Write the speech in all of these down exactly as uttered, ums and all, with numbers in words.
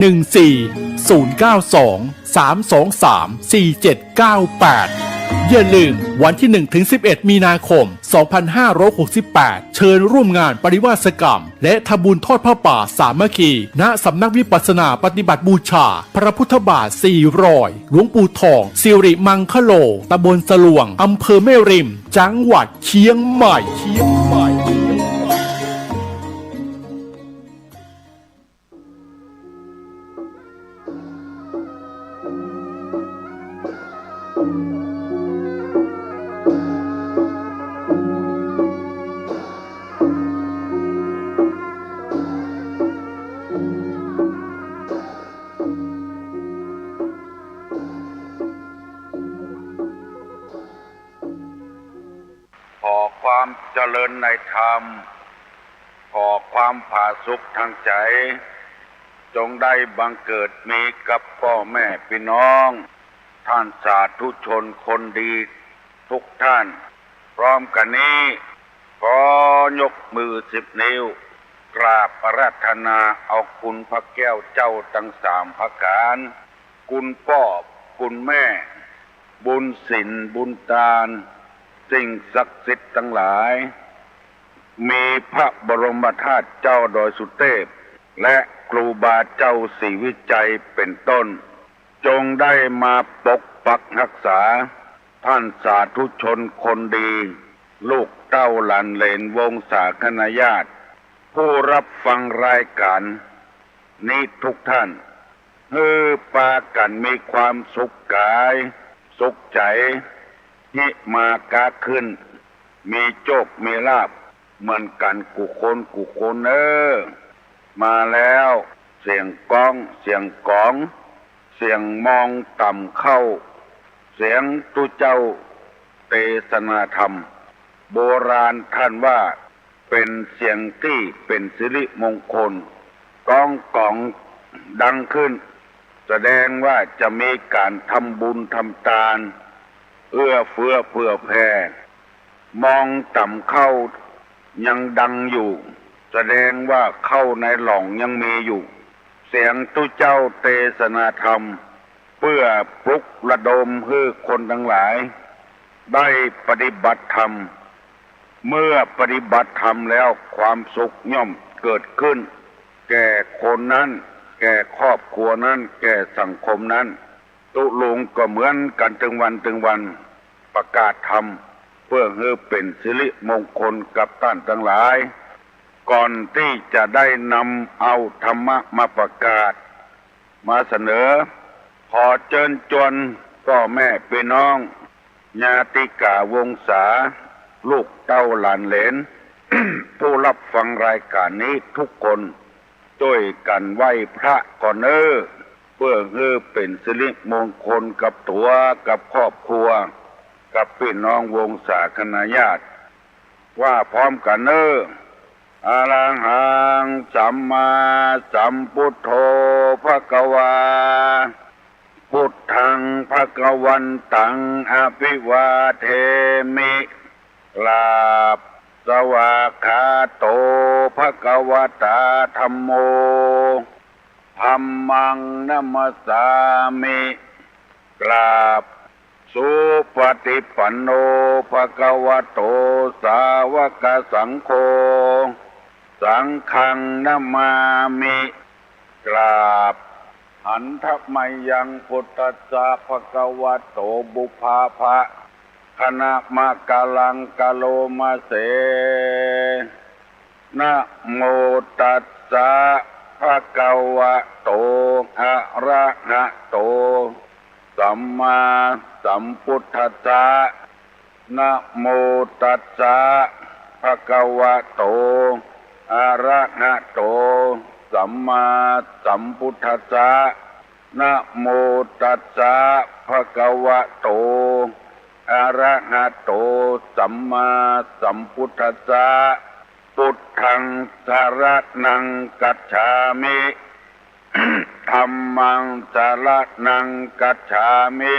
หนึ่งสี่ ศูนย์เก้าสอง สามสองสาม สี่เจ็ดเก้าแปด อย่าลืม วันที่หนึ่งถึงสิบเอ็ด มีนาคม สองพันห้าร้อยหกสิบแปด เชิญร่วมงานปริวาสกรรม และทำบุญทอดผ้าป่าสามัคคี ณ สำนักวิปัสสนาปฏิบัติบูชา พระพุทธบาทสี่รอย หลวงปู่ทอง สิริมังคโล ตำบลสะลวง อำเภอแม่ริม จังหวัดเชียงใหม่ เชียงใหม่ เชียงใหม่ ขอความเจริญในธรรม ขอความผาสุกทางใจ๋ จงได้บังเกิดมีกับป้อแม่ปี้น้อง ท่านสาธุชนคนดีทุกท่าน พร้อมกั๋นนี้ ขอยกมือสิบนิ้ว กราบอาราธนาเอาคุณพระแก้วเจ้าตังสามประก๋าน คุณป้อ คุณแม่ บุญศีล บุญตาน สิ่งศักดิ์สิทธิ์ตังหลาย มีพระบรมธาตุเจ้าดอยสุเตพ และครูบาเจ้าศรีวิชัยเป๋นต้น จงได้มาปกปักฮักษา ท่านสาธุชนคนดี ลูกเต้าหลานเหลนวงศาคณาญาติ ผู้รับฟังรายก๋านนี้ทุกท่าน หื้อปากั๋นมีความสุขก๋าย สุขใจ๋ ฮิมาก๊าขึ้น มีโชคมีลาภเหมือนกั๋นกู้คนกู้คนเน่อ มาแล้ว เสียงก๊อง เสียงก๋อง เสียงมองต่ำเข้า เสียงตุ๊เจ้าเตสนาธรรม โบราณท่านว่า เป๋นเสียงตี้เป๋นสิริมงคล ก๊องก๋องดังขึ้น แสดงว่าจะมีก๋านทำบุญทำตาน เอื้อเฟื้อเผื่อแผ่ มองต่ำเข้ายังดังอยู่ แสดงว่าข้าวในหล่องยังมีอยู่ เสียงตุ๊เจ้าเตสนาธรรม เปื้อปลุกระดมหื้อคนตังหลาย ได้ปฏิบัติธรรม เมื่อปฏิบัติธรรมแล้วความสุขย่อมเกิดขึ้น แก่คนนั้น แก่ครอบครัวนั้น แก่สังคมนั้น ตุ๊ลุงก็เหมือนกั๋นตึงวันตึงวัน ประกาศธรรม เพื่อหื้อเป๋นสิริมงคลกับต้านตังหลาย ก่อนตี้จะได้นำเอาธรรมะมาประกาศ มาเสนอ ขอเจิญจวนป้อแม่ปี้น้อง ญาติกาวงศา ลูกเต้าหลานเหลน ผู้รับฟังรายก๋านนี้ทุกคน จ้วยกั๋นไหว้พระก่อนเน่อ เปื้อหื้อเป๋นสิริมงคลกับตั๋ว กับครอบครัว กับปี้น้องวงศาคณาญาติ ว่าพร้อมกั๋นเน่อ อะระหัง สัมมาสัมพุทโธ ภะคะวา พุทธัง ภะคะวันตัง อะภิวาเทมิ กราบ สวากขาโต ภะคะวะตา ธัมโม ธัมมัง นะมัสสามิ กราบ สุปะติปันโน ภะคะวะโต สาวะกะสังโฆ สังฆัง นะมามิ กราบ หันทะมะยัง พุทธัสสะ ภะคะวะโต ปุพพะ คะนะมะกะลัง กะโรมะเส นะโมตัสสะ ภะคะวะโต อะระหะโต สัมมาสัมพุทธัสสะ นะโมตัสสะ ภะคะวะโต อะระหะโต สัมมาสัมพุทธัสสะ นะโมตัสสะ ภะคะวะโต อะระหะโต สัมมาสัมพุทธัสสะ พุทธัง สะระณัง คัจฉามิ ธัมมัง สะระณัง คัจฉามิ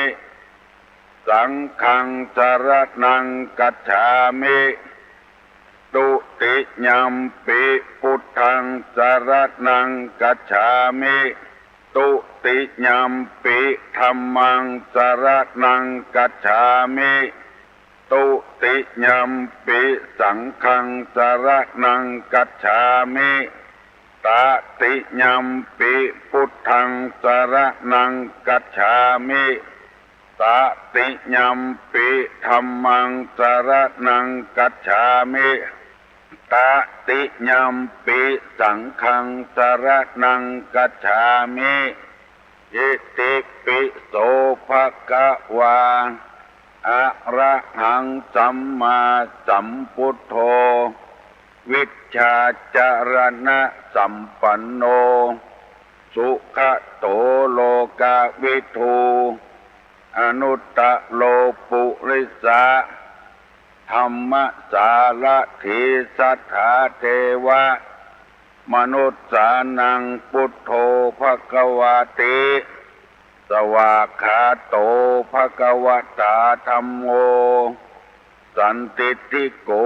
สังฆัง สะระณัง คัจฉามิ ตุติยัมปิ พุทธัง สะระณัง คัจฉามิ Dutiyampi dhammaṃ saraṇaṃ gacchāmi. Dutiyampi saṅghaṃ saraṇaṃ gacchāmi. Tatiyampi buddhaṃ saraṇaṃ gacchāmi. Tatiyampi dhammaṃ saraṇaṃ gacchāmi. Tatiyampi saṅghaṃ saraṇaṃ gacchāmi. Itipi so bhagavā arahaṃ sammāsambuddho vijjācaraṇasampanno sugato lokavidū anuttaro purisadammasārathi satthā devamanussānaṃ buddho bhagavāti. Svākkhāto bhagavatā dhammo sandiṭṭhiko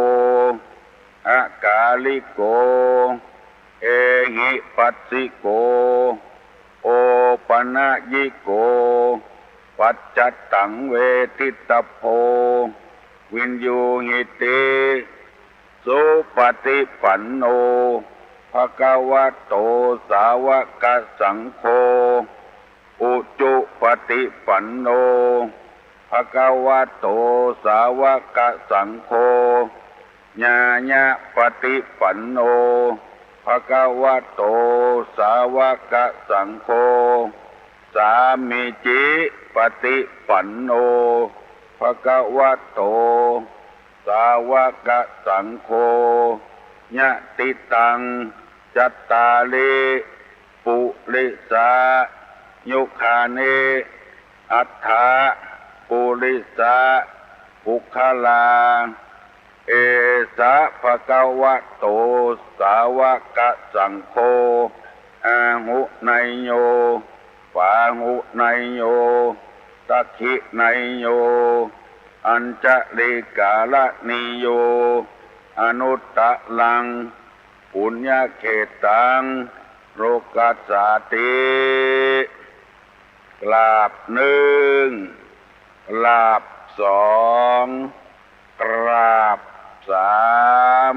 akāliko ehipassiko opanayiko paccattaṃ veditabbo viññūhīti. Supaṭipanno bhagavato sāvakasaṅgho, ujupaṭipanno bhagavato sāvakasaṅgho, ñāyapaṭipanno bhagavato sāvakasaṅgho, sāmīcipaṭipanno bhagavato sāvakasaṅgho, yadidaṃ cattāri purisayugāni aṭṭha purisapuggalā, esa bhagavato sāvakasaṅgho āhuneyyo pāhuneyyo dakkhiṇeyyo añjalikaraṇīyo anuttaraṃ puññakkhettaṃ lokassāti. กราบหนึ่ง กราบสอง กราบสาม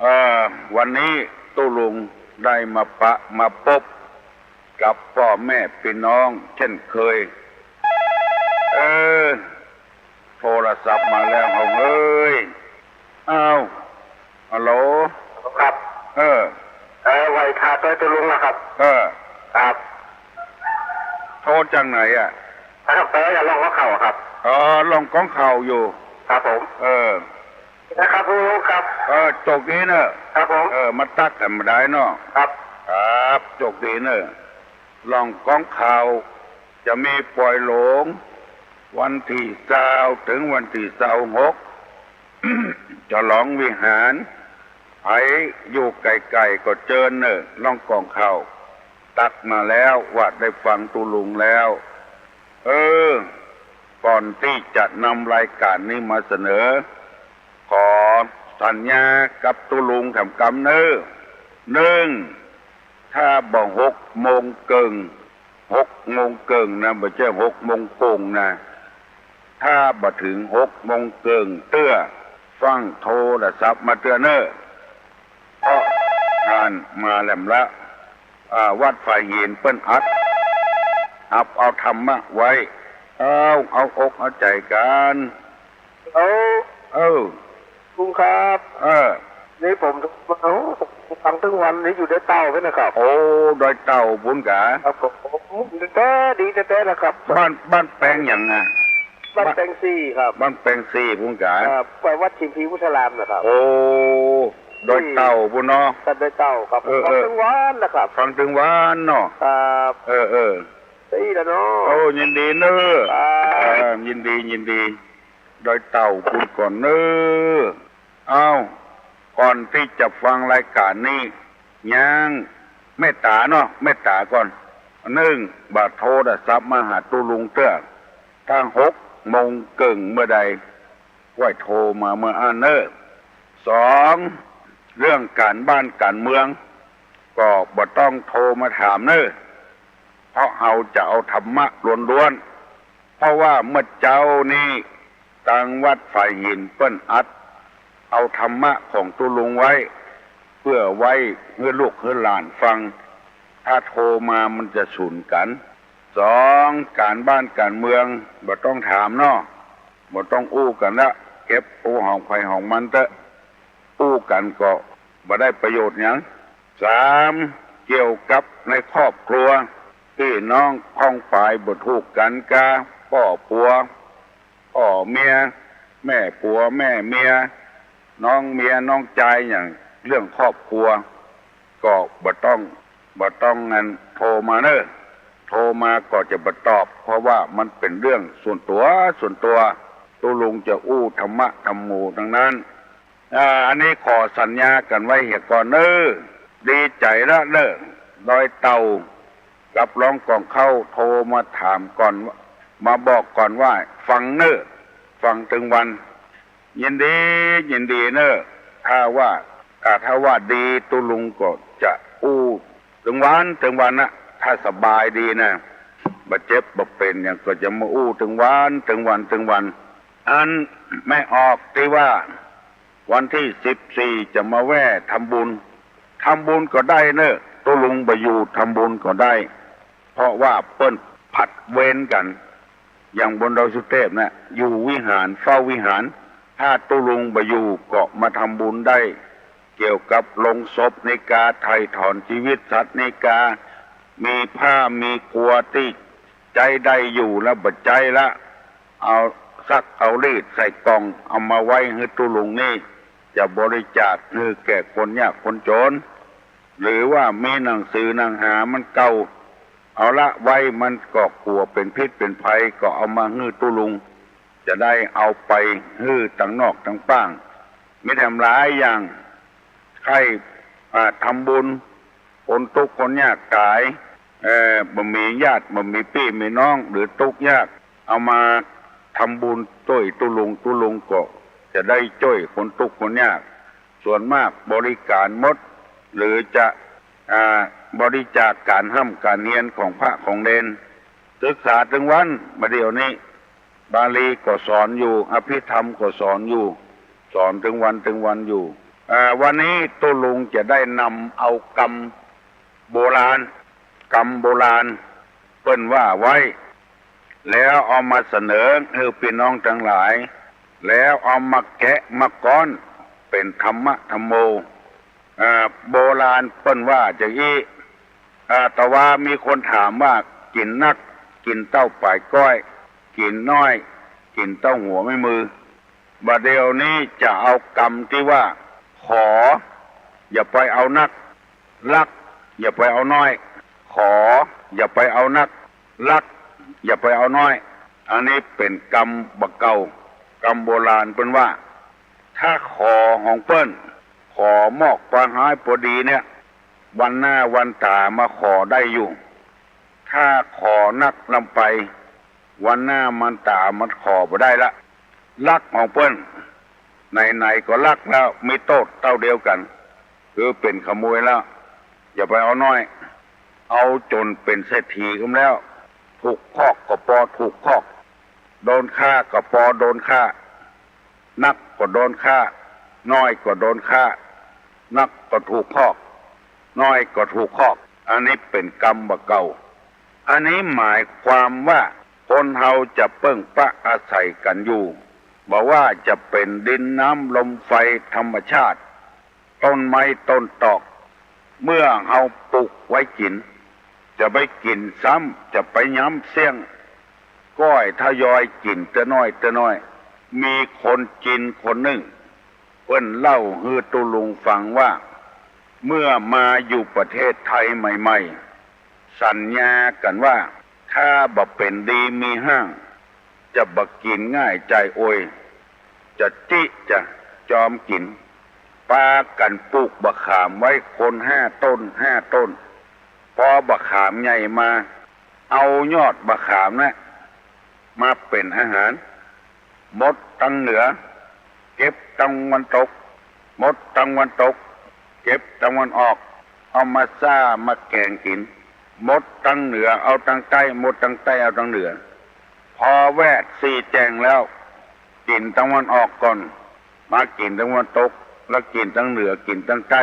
เออ วันนี้ตุ๊ลุงได้มาปะมาปบกับป้อแม่ปี้น้องเช่นเคย เออ โทรศัพท์มาแล้ว เอาเฮ้ย อ้าว ฮัลโหล ครับ เออ เออ ไหว้พระตวยตุ๊ลุงนะครับ เออ ครับ โทรจากไหนอะ ครับ เออ อย่าลองหัวเข่าครับ อ๋อ ลองก้องเข่าอยู่ ครับผม เออ นะครับ ลุงครับ เออ โจคดีเนอะ ครับผม เออ มาตั๊กกั๋นบ่ได้เนาะ ครับ ครับ โจคดีเนอะ ลองก้องเข่า จะมีป่อยหลง วันตี้ซาวเถิงวันตี้ซาวหก ฉลองวิหาร ใผอยู่ใก้ๆ ก็เจิญเน่อ ลองก้องเข่า ตั๊กมาแล้วว่าได้ฟังตุ๊ลุงแล้ว เออ ก่อนตี้จะนำรายก๋านนี้มาเสนอ ขอสัญญากับตุ๊ลุงแถมกำเน่อ นึ่ง ถ้าบ่หกโมงเกิ่ง หกโมงเกิ่งนะ บ่ใจ้หกโมงโป่งนะ ถ้าบ่เถิงหกโมงเกิ่งเตื้อ ฟั่งโทรศัพท์มาเตื้อเน่อ เพราะอ่านมาแหลมละ อ่า วัดฝายหินเปิ้นอัด อับเอาธรรมะไว้ เอา เอาอกเอาใจ๋กั๋น เอ้า เออ ลุงครับ เออ นี่ผมมา โอ้ ฟังตึงวันนี่อยู่ดอยเต่าพุ้นนะครับ โอ้ ดอยเต่าพุ้นกา ครับผม แต๊ๆ ดีแต๊ๆ นะครับ บ้าน บ้านแปงหยังอะ บ้านแปงสี่ครับ บ้านแปงสี่พุ้นกา ครับ ไปวัดชิมพีพุทธารามนะครับ โอ้ ดอยเต่าพุ้นเนาะ ครับ ดอยเต่าครับ เออ ฟังตึงวันนะครับ ฟังตึงวันเนาะ ครับ เออ เออ ดีแล้วเนาะ โอ้ ยินดีเน่อ ครับ เออ ยินดี ยินดี ดอยเต่าพุ้นก่อนเน่อ เอ้า ก่อนตี้จะฟังรายก๋านนี้ ยังเมตต๋าเนาะ เมตต๋าก่อน นึ่ง บ่าโทรศัพท์มาหาตุ๊ลุงเตื้อ ถ้าหกโมงเกิ่งเมื่อใด ก้อยโทรมาเมื่ออั้นเน่อ สอง เรื่องก๋านบ้านก๋านเมือง ก็บ่ต้องโทรมาถามเน่อ เพราะเฮาจะเอาธรรมะล้วนๆ เพราะว่าเมื่อเจ๊านี้ ตางวัดฝายหินเปิ้นอัดเอาธรรมะของตุ๊ลุงไว้ เปื้อไว้หื้อลูกหื้อหลานฟัง ถ้าโทรมามันจะสูญกั๋น สอง ก๋านบ้านก๋านเมืองบ่ต้องถามเนาะ บ่ต้องอู้กั๋นละ เก็บอู้ของใผของมันเต๊อะ อู้กั๋นก็บ่ได้ประโยชน์หยัง สาม เกี่ยวกับในครอบครัว ปี้น้องข้องป๋ายบ่ถูกกั๋นกาป้อปัว ป้อเมีย แม่ปัวแม่เมีย น้องเมียน้องจาย อย่างเรื่องครอบครัว ก็บ่ต้อง บ่ต้องอันโทรมาเน่อ โทรมาก็จะบ่ตอบ เพราะว่ามันเป๋นเรื่องส่วนตั๋ว ส่วนตั๋ว ตุ๊ลุงจะอู้ธรรมะธรรมโมตังนั้น อ่า อันนี้ขอสัญญากั๋นไว้เหียก่อนเน่อ ดีใจ๋ละเน่อ ดอยเต่า กับร้องกองเข้าโทรมาถามก่อน มาบอกก่อนว่าฟังเน่อ ฟังตึงวัน ยินดี ยินดีเน่อ ถ้าว่า อ่า ถ้าว่าดีตุ๊ลุงก็จะอู้ตึงวัน ตึงวันนะ ถ้าสบายดีนะ บ่เจ็บบ่เป๋นหยังก็จะมาอู้ตึงวัน ตึงวัน ตึงวัน อันแม่ออกตี้ว่า วันตี้สิบสี่จะมาแว่ทำบุญ ทำบุญก็ได้เน่อ ตุ๊ลุงบ่อยู่ทำบุญก็ได้ เพราะว่าเปิ้นผลัดเวรกั๋น อย่างบนดอยสุเทพนะ อยู่วิหาร เฝ้าวิหาร ถ้าตุ๊ลุงบ่อยู่ก็มาทำบุญได้ เกี่ยวกับโลงศพนี้กา ไถ่ถอนจีวิตสัตว์นี้กา มีผ้ามีครัวตี้ใจ๊ได้อยู่แล้วบ่ใจ๊ละ เอาซักเอารีดใส่กล่อง เอามาไว้หื้อตุ๊ลุงนี้ จะบริจาคหื้อแก่คนยากคนจน หรือว่ามีหนังสือหนังหามันเก่า เอาละไว้มันก็กั๋วเป๋นพิษเป๋นภัย ก็เอามาหื้อตุ๊ลุง จะได้เอาไปหื้อตังนอกตังป้าง มีแถมหลายอย่าง ใค่ อ่า ทำบุญ คนตุ๊กข์คนยากต๋าย เอ่อ บ่มีญาติ บ่มีปี้มีน้อง หรือตุ๊กข์ยาก เอามาทำบุญจ้วยตุ๊ลุง ตุ๊ลุงก็จะได้จ้วยคนตุ๊กข์คนยาก ส่วนมากบริก๋ารหมด หรือจะ อ่า บริจาคก๋านฮ่ำก๋านเฮียนของพระของเณร ศึกษาตึงวัน บ่าเดี่ยวนี้ บาลีก็สอนอยู่ อภิธรรมก็สอนอยู่ สอนตึงวันตึงวันอยู่ อ่า วันนี้ตุ๊ลุงจะได้นำเอากำโบราณ กำโบราณเปิ้นว่าไว้ แล้วเอามาเสนอหื้อปี้น้องตังหลาย แล้วเอามาแกะมาก๊อนเป๋นธรรมะธรรมโม อ่า โบราณเปิ้นว่าจะอี้ อ่า แต่ว่ามีคนถามว่า กิ๋นนัก กิ๋นเต้าป๋ายก้อย กิ๋นน้อย กิ๋นเต้าหัวแม่มือ บ่าเดี่ยวนี้จะเอากำตี้ว่า ขอ อย่าไปเอานัก ลัก อย่าไปเอาน้อย ขอ อย่าไปเอานัก ลัก อย่าไปเอาน้อย อันนี้เป๋นกำบ่าเก่า กำโบราณเปิ้นว่า ถ้าขอของเปิ้น ขอมอกปาฮ้ายปอดีเนี่ย วันหน้าวันต๋ามาขอได้อยู่ ถ้าขอนักล้ำไป วันหน้าวันต๋ามันขอบ่ได้ละ ลักของเปิ้น ไหนๆ ก็ลักแล้ว มีโต้ษเต้าเดียวกั๋น คือเป๋นขโมยแล้ว อย่าไปเอาน้อย เอาจ๋นเป๋นเศรษฐีกั๋นแล้ว ถูกคอกก็ปอถูกคอก โดนฆ่าก็ปอโดนฆ่า นักก็โดนฆ่า น้อยก็โดนฆ่า นักก็ถูกคอก น้อยก็ถูกคอก อันนี้เป๋นกำบ่าเก่า อันนี้หมายความว่า คนเฮาจะเปิ้งปะอาศัยกั๋นอยู่ บ่ว่าจะเป๋นดินน้ำลมไฟธรรมชาติ ต้นไม้ต้นตอก เมื่อเฮาปลูกไว้กิ๋น จะไปกิ๋นซ้ำ จะไปย้ำเสี้ยง ก้อยทยอยกิ๋นเตื้อน้อยเตื้อน้อย มีคนจีนคนนึ่ง เปิ้นเล่าหื้อตุ๊ลุงฟังว่า เมื่อมาอยู่ประเทศไทยใหม่ๆ สัญญากั๋นว่า ถ้าบ่เป๋นดีมีห้าง จะบ่กิ๋นง่ายใจ๋อวย จะจิจะจอมกิ๋น ปากั๋นปลูกบ่าขามไว้คนห้าต้นห้าต้น ปอบ่าขามใหญ่มา เอายอดบ่าขามนะ มาเป๋นอาหาร หมดตังเหนือ เก็บตังวันตก หมดตังวันตก เก็บตังวันออก เอามาซ่ามาแก๋งกิ๋น หมดตางเหนือเอาตางใต้ หมดตางใต้เอาตางเหนือ พอแวดสี่แจ่งแล้ว กิ๋นตางวันออกก่อน มากิ๋นตางวันตก แล้วกิ๋นตางเหนือ กิ๋นตางใต้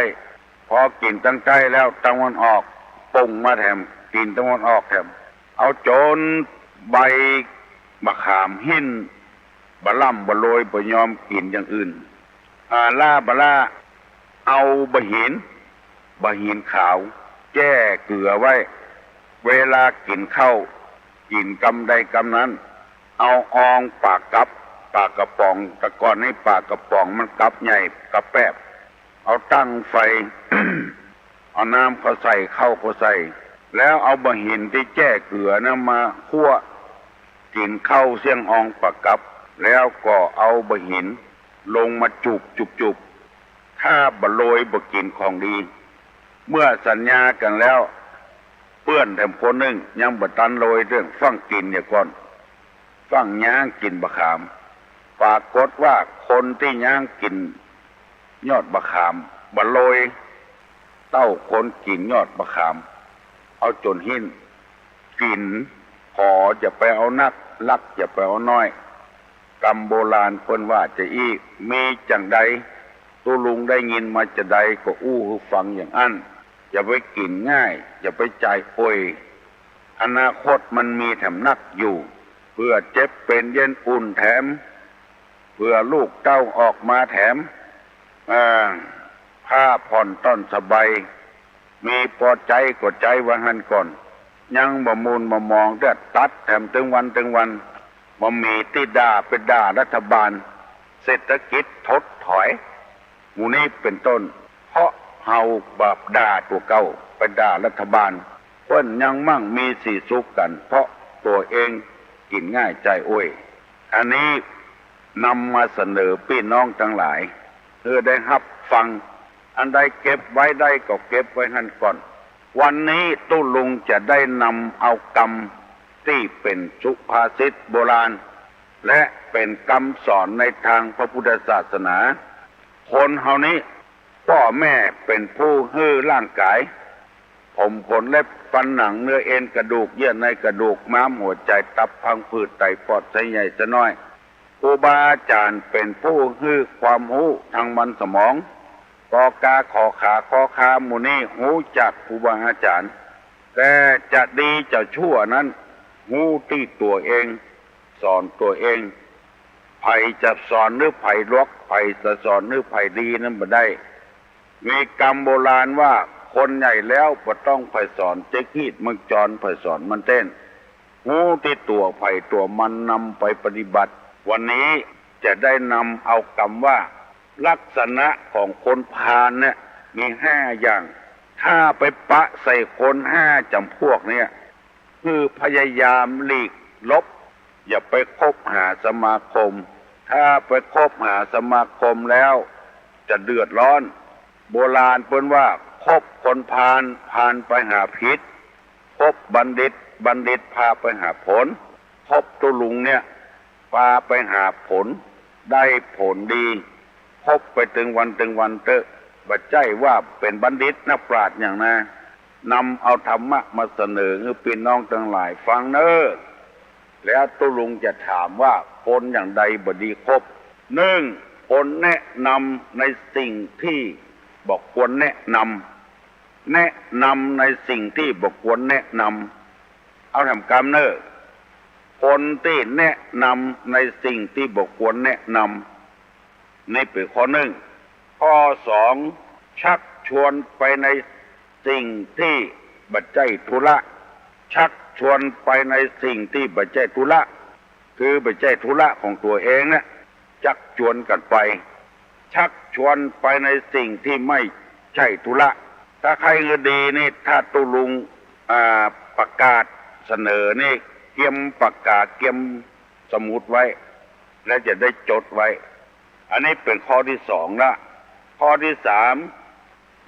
พอกิ๋นตางใต้แล้ว ตางวันออกปงมาแถม กิ๋นตางวันออกแถม เอาจ๋นใบบ่าขามหิ้น บ่ล่ำบ่โลย บ่ยอมกิ๋นอย่างอื่น อ่า ล้าบ่ล้า เอาบ่าหิน บ่าหินขาว แจ้เกือไว้ เวลากิ๋นข้าว กิ๋นกำใดกำนั้น เอาอองปากกับ ปากกระป๋อง แต่ก่อนนี้ปากกระป๋องมันกับใหญ่กับแปบ เอาตั้งไฟ เอาน้ำเข้าใส่ ข้าวเข้าใส่ แล้วเอาบ่าหินตี้แจ้เกือนั้นมาคั่ว กิ๋นข้าวเสี้ยงอองปากกับ แล้วก็เอาบ่าหินลงมาจูบจูบจูบ ถ้าบ่โลยบ่กิ๋นของดี เมื่อสัญญากั๋นแล้ว เปื้อนแถมคนนึ่งยังบ่ตันโลยเตื้อง ฟั่งกิ๋นเหียก่อน ฟั่งย้างกิ๋นบ่าขาม ปรากฏว่าคนตี้ย้างกิ๋นยอดบ่าขามบ่โลยเต้าคนกิ๋นยอดบ่าขาม เอาจ๋นหิ้น กิ๋นขออย่าไปเอานัก ลักอย่าไปเอาน้อย กำโบราณเปิ้นว่าจาอี้ มีจั่งใด ตุ๊ลุงได้ยินมาจาใดก็อู้หื้อฟังอย่างอั้น อย่าไปกิ๋นง่าย อย่าไปจ่ายโอ่ย อนาคตมันมีแถมนักอยู่ เผื่อเจ็บเป๋นเย็นอุ่นแถม เผื่อลูกเต้าออกมาแถม เอ่อ ผ้าผ่อนต้อนสบาย มีปอใจ๊ก็ใจ๊ว่าหั้นก่อน ยังบ่มูนบ่มองเตื้อ ตัดแถมตึงวันตึงวัน บ่มีตี้ด่า ไปด่ารัฐบาล เศรษฐกิจถดถอย หมู่นี้เป๋นต้น เพราะเฮาบ่ด่าตั๋วเก่า ไปด่ารัฐบาล เปิ้นยังมั่งมีสีสุขกั๋น เพราะตั๋วเองกิ๋นง่ายจ่ายโอ่ย อันนี้นำมาเสนอปี้น้องตังหลาย หื้อได้ฮับฟัง อันใดเก็บไว้ได้ก็เก็บไว้หั้นก่อน วันนี้ตุ๊ลุงจะได้นำเอากำตี้เป๋นสุภาษิตโบราณ และเป๋นกำสอนในตางพระพุทธศาสนา คนเฮานี้ ป้อแม่เป๋นผู้หื้อร่างก๋าย ผมขนเล็บฟันหนังเนื้อเอ็นกระดูกเยื่อในกระดูกม้ามหัวใจ๋ตับพังผืดไตปอดไส้ใหญ่ไส้น้อย ครูบาอาจ๋ารย์เป๋นผู้หื้อความฮู้ตางมันสมอง ก ก ข ข ค ค หมู่นี้ฮู้จักครูบาอาจ๋ารย์ แต่จะดีจะชั่วนั้นฮู้ตี้ตั๋วเอง สอนตั๋วเอง ใผจะสอนหื้อใผหลวก ใผจะสอนหื้อใผดีนั้นบ่ได้ มีกำโบราณว่า คนใหญ่แล้วบ่ต้องใผสอน เจ๊กฮีดเมืองจรใผสอนมันเต้น ฮู้ตี้ตั๋วใผตั๋วมันนำไปปฏิบัติ วันนี้จะได้นำเอากำว่า ลักษณะของคนพาลเนี่ยมีห้าอย่าง ถ้าไปปะใส่คนห้าจ๋ำพวกเนี่ย คือพยายามหลีกหลบ อย่าไปคบหาสมาคม ถ้าไปคบหาสมาคมแล้วจะเดือดร้อน โบราณเปิ้นว่า คบคนพาล พาลไปหาผิด คบบัณฑิต บัณฑิตพาไปหาผล คบตุ๊ลุงเนี่ย ปาไปหาผล ได้ผลดี คบไปตึงวันตึงวันเต๊อะ บ่ใจ้ว่าเป๋นบัณฑิตนักปราชญ์อย่างนา นำเอาธรรมะมาเสนอหื้อปี้น้องตังหลายฟังเน่อ แล้วตุ๊ลุงจะถามว่าคนอย่างใดบ่ดีคบ นึ่ง คนแนะนำในสิ่งตี้บ่ควรแนะนำ แนะนำในสิ่งตี้บ่ควรแนะนำ เอาแถมกำเน่อ คนตี้แนะนำในสิ่งตี้บ่ควรแนะนำ นี่เป๋นข้อนึ่ง ข้อสอง ชักชวนไปในสิ่งตี้บ่ใจ้ธุระ ชักชวนไปในสิ่งตี้บ่ใจ้ธุระ คือบ่ใจ้ธุระของตั๋วเองนะ ชักชวนกั๋นไป ชักชวนไปในสิ่งตี้ไม่ใจ้ธุระ ถ้าใค่หื้อดีนี่ ถ้าตุ๊ลุง อ่า ประกาศเสนอนี่ เกียมปากกา เกียมสมุดไว้ แล้วจะได้จดไว้ อันนี้เป๋นข้อตี้สองละ ข้อตี้สาม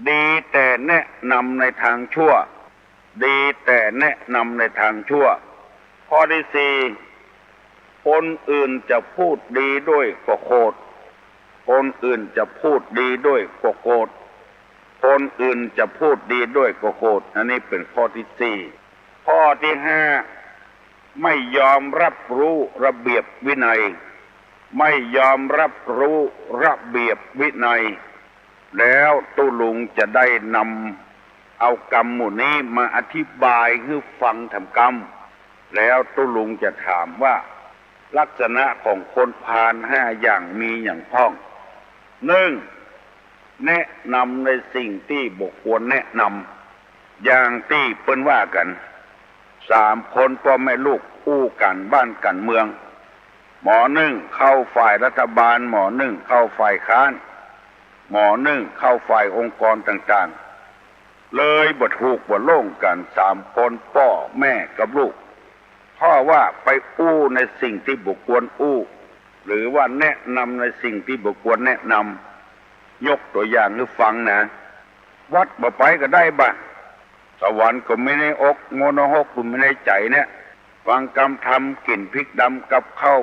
ดีแต่แนะนำในตางชั่ว ดีแต่แนะนำในตางชั่ว ข้อตี้สี่ คนอื่นจะพูดดีด้วยก็โกรธ คนอื่นจะพูดดีด้วยก็โกรธ คนอื่นจะพูดดีด้วยก็โกรธ อันนี้เป๋นข้อตี้สี่ ข้อตี้ห้า ไม่ยอมรับรู้ระเบียบวินัย ไม่ยอมรับรู้ระเบียบวินัย แล้วตุ๊ลุงจะได้นำเอากำหมู่นี้มาอธิบายหื้อฟังแถมกำ แล้วตุ๊ลุงจะถามว่า ลักษณะของคนพาลห้าอย่างมีหยังพ่อง นึ่ง แนะนำในสิ่งตี้บ่ควรแนะนำ อย่างตี้เปิ้นว่ากั๋น สามคนป้อแม่ลูกอู้ก๋านบ้านก๋านเมือง หมอนึ่งเข้าฝ่ายรัฐบาล หมอนึ่งเข้าฝ่ายค้าน หมอนึ่งเข้าฝ่ายองค์กรต่างๆ เลยบ่ถูกบ่โล่งกั๋นสามคนป้อแม่กับลูก เพราะว่าไปอู้ในสิ่งตี้บ่ควรอู้ หรือว่าแนะนำในสิ่งตี้บ่ควรแนะนำ ยกตั๋วอย่างหื้อฟังนะ วัดบ่ไปก็ได้บ่ะ สวรรค์ก็มีในอก มรรคก็มีในใจ๋เนี่ย ฟังกำธรรม กิ๋นพริกดำกับข้าว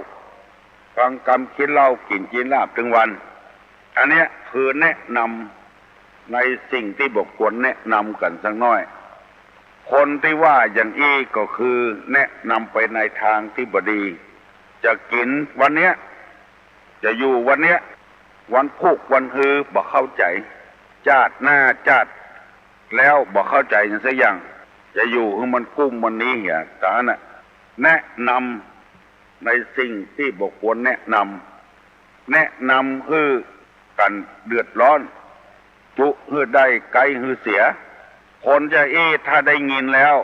ฟังกำขี้เหล้า กิ๋นจีนลาบตึงวัน อันเนี้ยคือแนะนำในสิ่งตี้บ่ควรแนะนำกั๋นสักหน้อย คนตี้ว่าอย่างอี้ก็คือแนะนำไปในตางตี้บ่ดี จะกิ๋นวันเนี้ย จะอยู่วันเนี้ย วันพุกวันฮือบ่เข้าใจ๋ จาติหน้าจาติแล้วบ่เข้าใจ๋หยังสักอย่าง จะอยู่หื้อมันกุ้มวันนี้เหีย ต๋านั้นน่ะ แนะนำในสิ่งตี้บ่ควรแนะนำ แนะนำหื้อกั๋นเดือดร้อน จุหื้อได้ ใก๊หื้อเสีย คนจะอี้ถ้าได้ยินแล้ว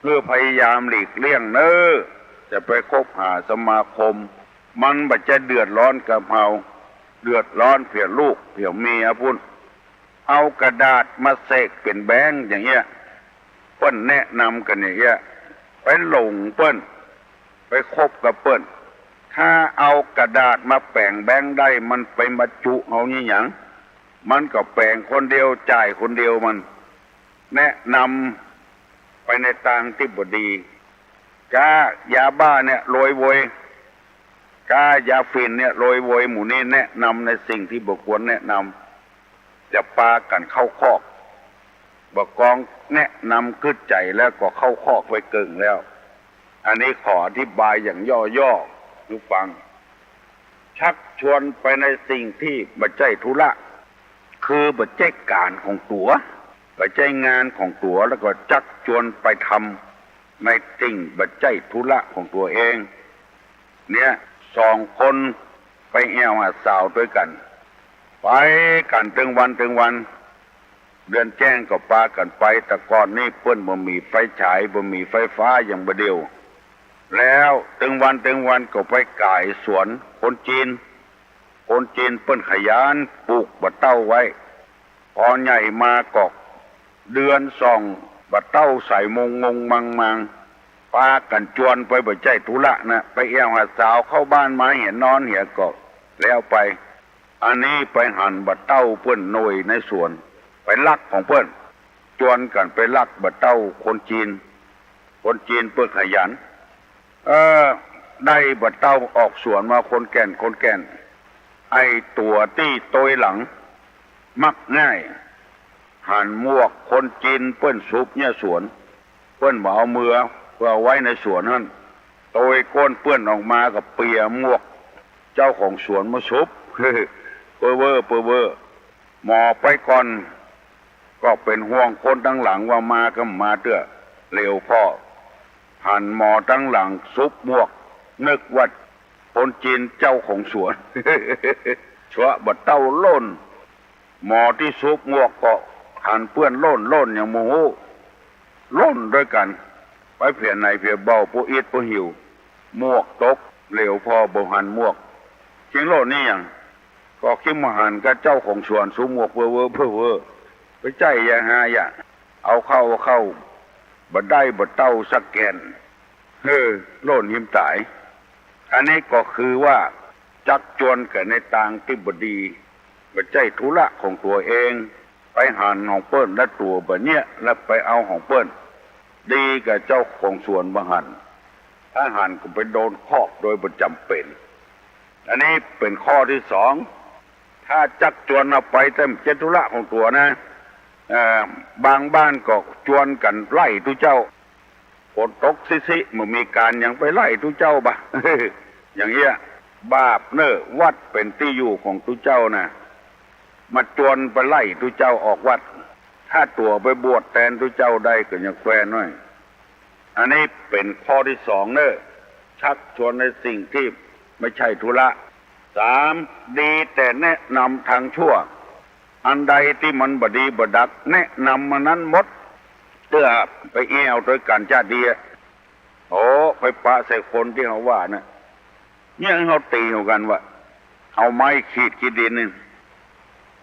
หื้อพยายามหลีกเลี่ยงเน่อ จะไปคบหาสมาคม มันบ่ใจ้เดือดร้อนกับเฮา เดือดร้อนเผียลูกเผียเมียปุ้น เอากระดาษมาเสกเป๋นแบงก์อย่างเงี้ย เปิ้นแนะนำกั๋นอย่างเงี้ย ไปหลงเปิ้น ไปคบกับเปิ้น ถ้าเอากระดาษมาแป๋งแบงก์ได้ มันไปมาจุเฮานี่หยัง มันก็แป๋งคนเดียว จ่ายคนเดียวมัน แนะนำไปในตางตี้บ่ดี ก๊ายาบ้าเนี่ยรวยเว้ย ก๊ายาฝิ่นเนี่ยรวยเว้ย หมู่นี้แนะนำในสิ่งตี้บ่ควรแนะนำ จะปากั๋นเข้าคอก บ่ากองแนะนำกึ๊ดใจ๋แล้วก็เข้าคอกไปเกิ่งแล้ว อันนี้ขออธิบายอย่างย่อๆ หื้อฟัง ชักชวนไปในสิ่งตี้บ่ใจ้ธุระ คือบ่ใจ้ก๋านของตั๋ว บ่ใจ้งานของตั๋ว แล้วก็ชักชวนไปทำในสิ่งบ่ใจ้ธุระของตั๋วเอง เนี่ย สองคนไปแอ่วหาสาวตวยกั๋น ไปกั๋นตึงวันตึงวัน เดือนแจ้งก็ปากั๋นไป แต่ก่อนนี้เปิ้นบ่มีไฟฉาย บ่มีไฟฟ้าอย่างบ่าเดี่ยว แล้วตึงวันตึงวันก็ไปก๋ายสวนคนจีน คนจีนเปิ้นขยันปลูกบ่าเต้าไว้ ปอใหญ่มาก็เดือนสอง บ่าเต้าใสมงมงมังมัง ปากั๋นจวนไปบ่ใจ้ธุระนะ ไปแอ่วหาสาว เข้าบ้านมาเหียนอนเหียก็แล้วไป อันนี้ไปหันบ่าเต้าเปิ้นโหน่ยในสวน ไปลักของเปิ้น จวนกั๋นไปลักบ่าเต้าคนจีน คนจีนเปิ้นขยัน เออ ได้บ่าเต้าออกสวนมาคนแก่นคนแก่น ไอ้ตั๋วตี้ตวยหลังมักง่าย หันหมวกคนจีนเปิ้นสุบเยียะสวน เปิ้นบ่เอาเมือ เปื้อเอาไว้ในสวนหั้น ตวยก้นเปื้อนออกมาก็เปียหมวกเจ้าของสวนมาสุบ เป้อเว่อ เป้อเว่อ หมอไปก่อน ก็เป๋นห่วงคนตังหลังว่ามาก็บ่มาเตื้อ เหลียวผ่อหันหมอตังหลังสุบหมวก นึกว่าคนจีนเจ้าของสวน ชัวบ่าเต้าโล่น หมอตี้สุบหมวกก็หันเปื้อนโล่น โล่นหยังบ่ฮู้ โล่นตวยกั๋น ไปเผียไหนเผียเบา ผู้อิดผู้หิว หมวกตก เหลียวผ่อบ่หันหมวก จึงโล่นนี่หยัง ก็จึงบ่หันกับเจ้าของสวนสุบหมวกเป้อเว่อ เป้อเว่อ ไปใจ้ยาฮายะ เอาเข้า เอาเข้า บ่ได้บ่าเต้าสักแก่น เฮ้อ โล่นหิมต๋าย อันนี้ก็คือว่าชักจวนกั๋นในตางตี้บ่ดี บ่ใจ้ธุระของตั๋วเอง ไปหันของเปิ้น แล้วตั๋วบ่เยียะ แล้วไปเอาของเปิ้น ดีกับเจ้าของสวนบ่หัน ถ้าหันก็ไปโดนคอกโดยบ่จ๋ำเป๋น อันนี้เป๋นข้อตี้สอง ถ้าชักจวนเอาไปแต่บ่ใจ้ธุระของตั๋วนะ เอ่อ บางบ้านก็จวนกั๋นไล่ตุ๊เจ้า ฝนตกซิๆ บ่มีก๋านหยังไปไล่ตุ๊เจ้าบ่า อย่างเอี้ย บาปเน่อ วัดเป๋นตี้อยู่ของตุ๊เจ้านะ มาจวนไปไล่ตุ๊เจ้าออกวัด ถ้าตั๋วไปบวชแตนตุ๊เจ้าได้ก็ยังแคว่หน้อย อันนี้เป๋นข้อตี้สองเน่อ ชักชวนในสิ่งตี้ไม่ใช่ธุระ สาม ดีแต่แนะนำตางชั่ว อันใดตี้มันบ่ดีบ่ดัก แนะนำอันนั้นหมด เตื้อไปแอ่วตวยกั๋นจาติดีอะ โอ้ ไปปะใส่คนตี้เฮาว่าน่ะ เนี่ยเฮาตี๋หัวกั๋นว่า เอาไม้ขีดขี้ดินนี่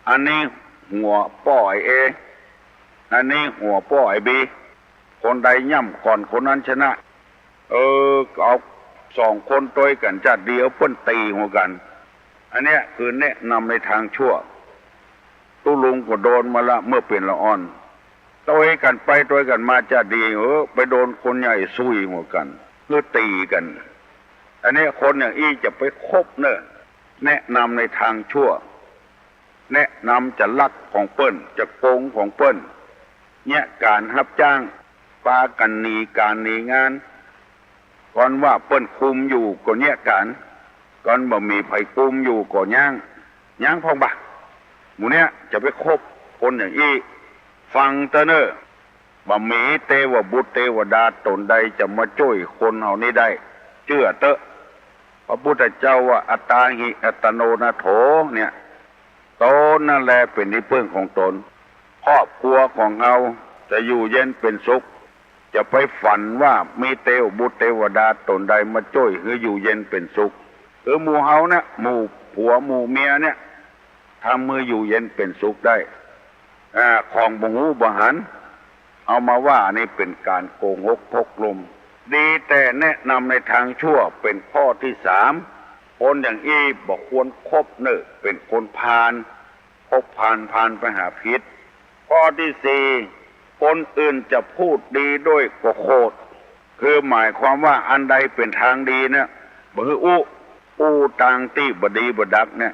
อันนี้หัวป้อไอ้เอ อันนี้หัวป้อไอ้บี คนใดย่ำก่อนคนนั้นชนะ เออ เอาสองคนตวยกั๋นจาติดี เอาเปิ้นตี๋หัวกั๋น อันเนี้ยคือแนะนำในตางชั่ว ตุ๊ลุงก็โดนมาละเมื่อเป๋นละอ่อน ตวยกั๋นไปตวยกั๋นมาจาติดี เออ ไปโดนคนใหญ่ซุยหัวกั๋น หื้อตี๋กั๋น อันเนี้ยคนอย่างอี้จะไปคบเน่อ แนะนำในตางชั่ว แนะนำจะลักของเปิ้น จะโกงของเปิ้น เยียะก๋านฮับจ้าง ปากั๋นหนีก๋านหนีงาน ก่อนว่าเปิ้นคุมอยู่ก็เยียะก๋าน ก่อนบ่มีใผคุมอยู่ก็ย้าง ย้างพ่องบ่า หมู่เนี้ยจะไปคบคนอย่างอี้ ฟังเต๊อะเน่อ บ่มีเตวบุตรเตวดาต๋นใดจะมาจ้วยคนเฮานี้ได้ เจื้อเต๊อะ พระพุทธเจ้าว่า อัตตาหิอัตโตนาโถ เนี่ย ตนนั่นแลเป๋นตี้เปิ้งของตน ครอบครัวของเฮาจะอยู่เย็นเป๋นสุข จะไปฝันว่ามีเตวบุตรเตวดาต๋นใดมาจ้วยหื้ออยู่เย็นเป๋นสุข หื้อหมู่เฮาเนี่ย หมู่ผัวหมู่เมียเนี่ย ทำหื้ออยู่เย็นเป๋นสุขได้ อ่า ของบ่ฮู้บ่หัน เอามาว่านี่เป๋นก๋านโกหกพกลม ดีแต่แนะนำในตางชั่วเป๋นข้อตี้สาม คนอย่างอี้บ่ควรคบเน่อ เป๋นคนพาล คบพาล พาลไปหาผิด ข้อตี้สี่ คนอื่นจะพูดดีด้วยก็โขด คือหมายความว่าอันใดเป๋นตางดีเนี่ย บ่หื้ออู้ อู้ตางตี้บ่ดีบ่ดักเนี่ย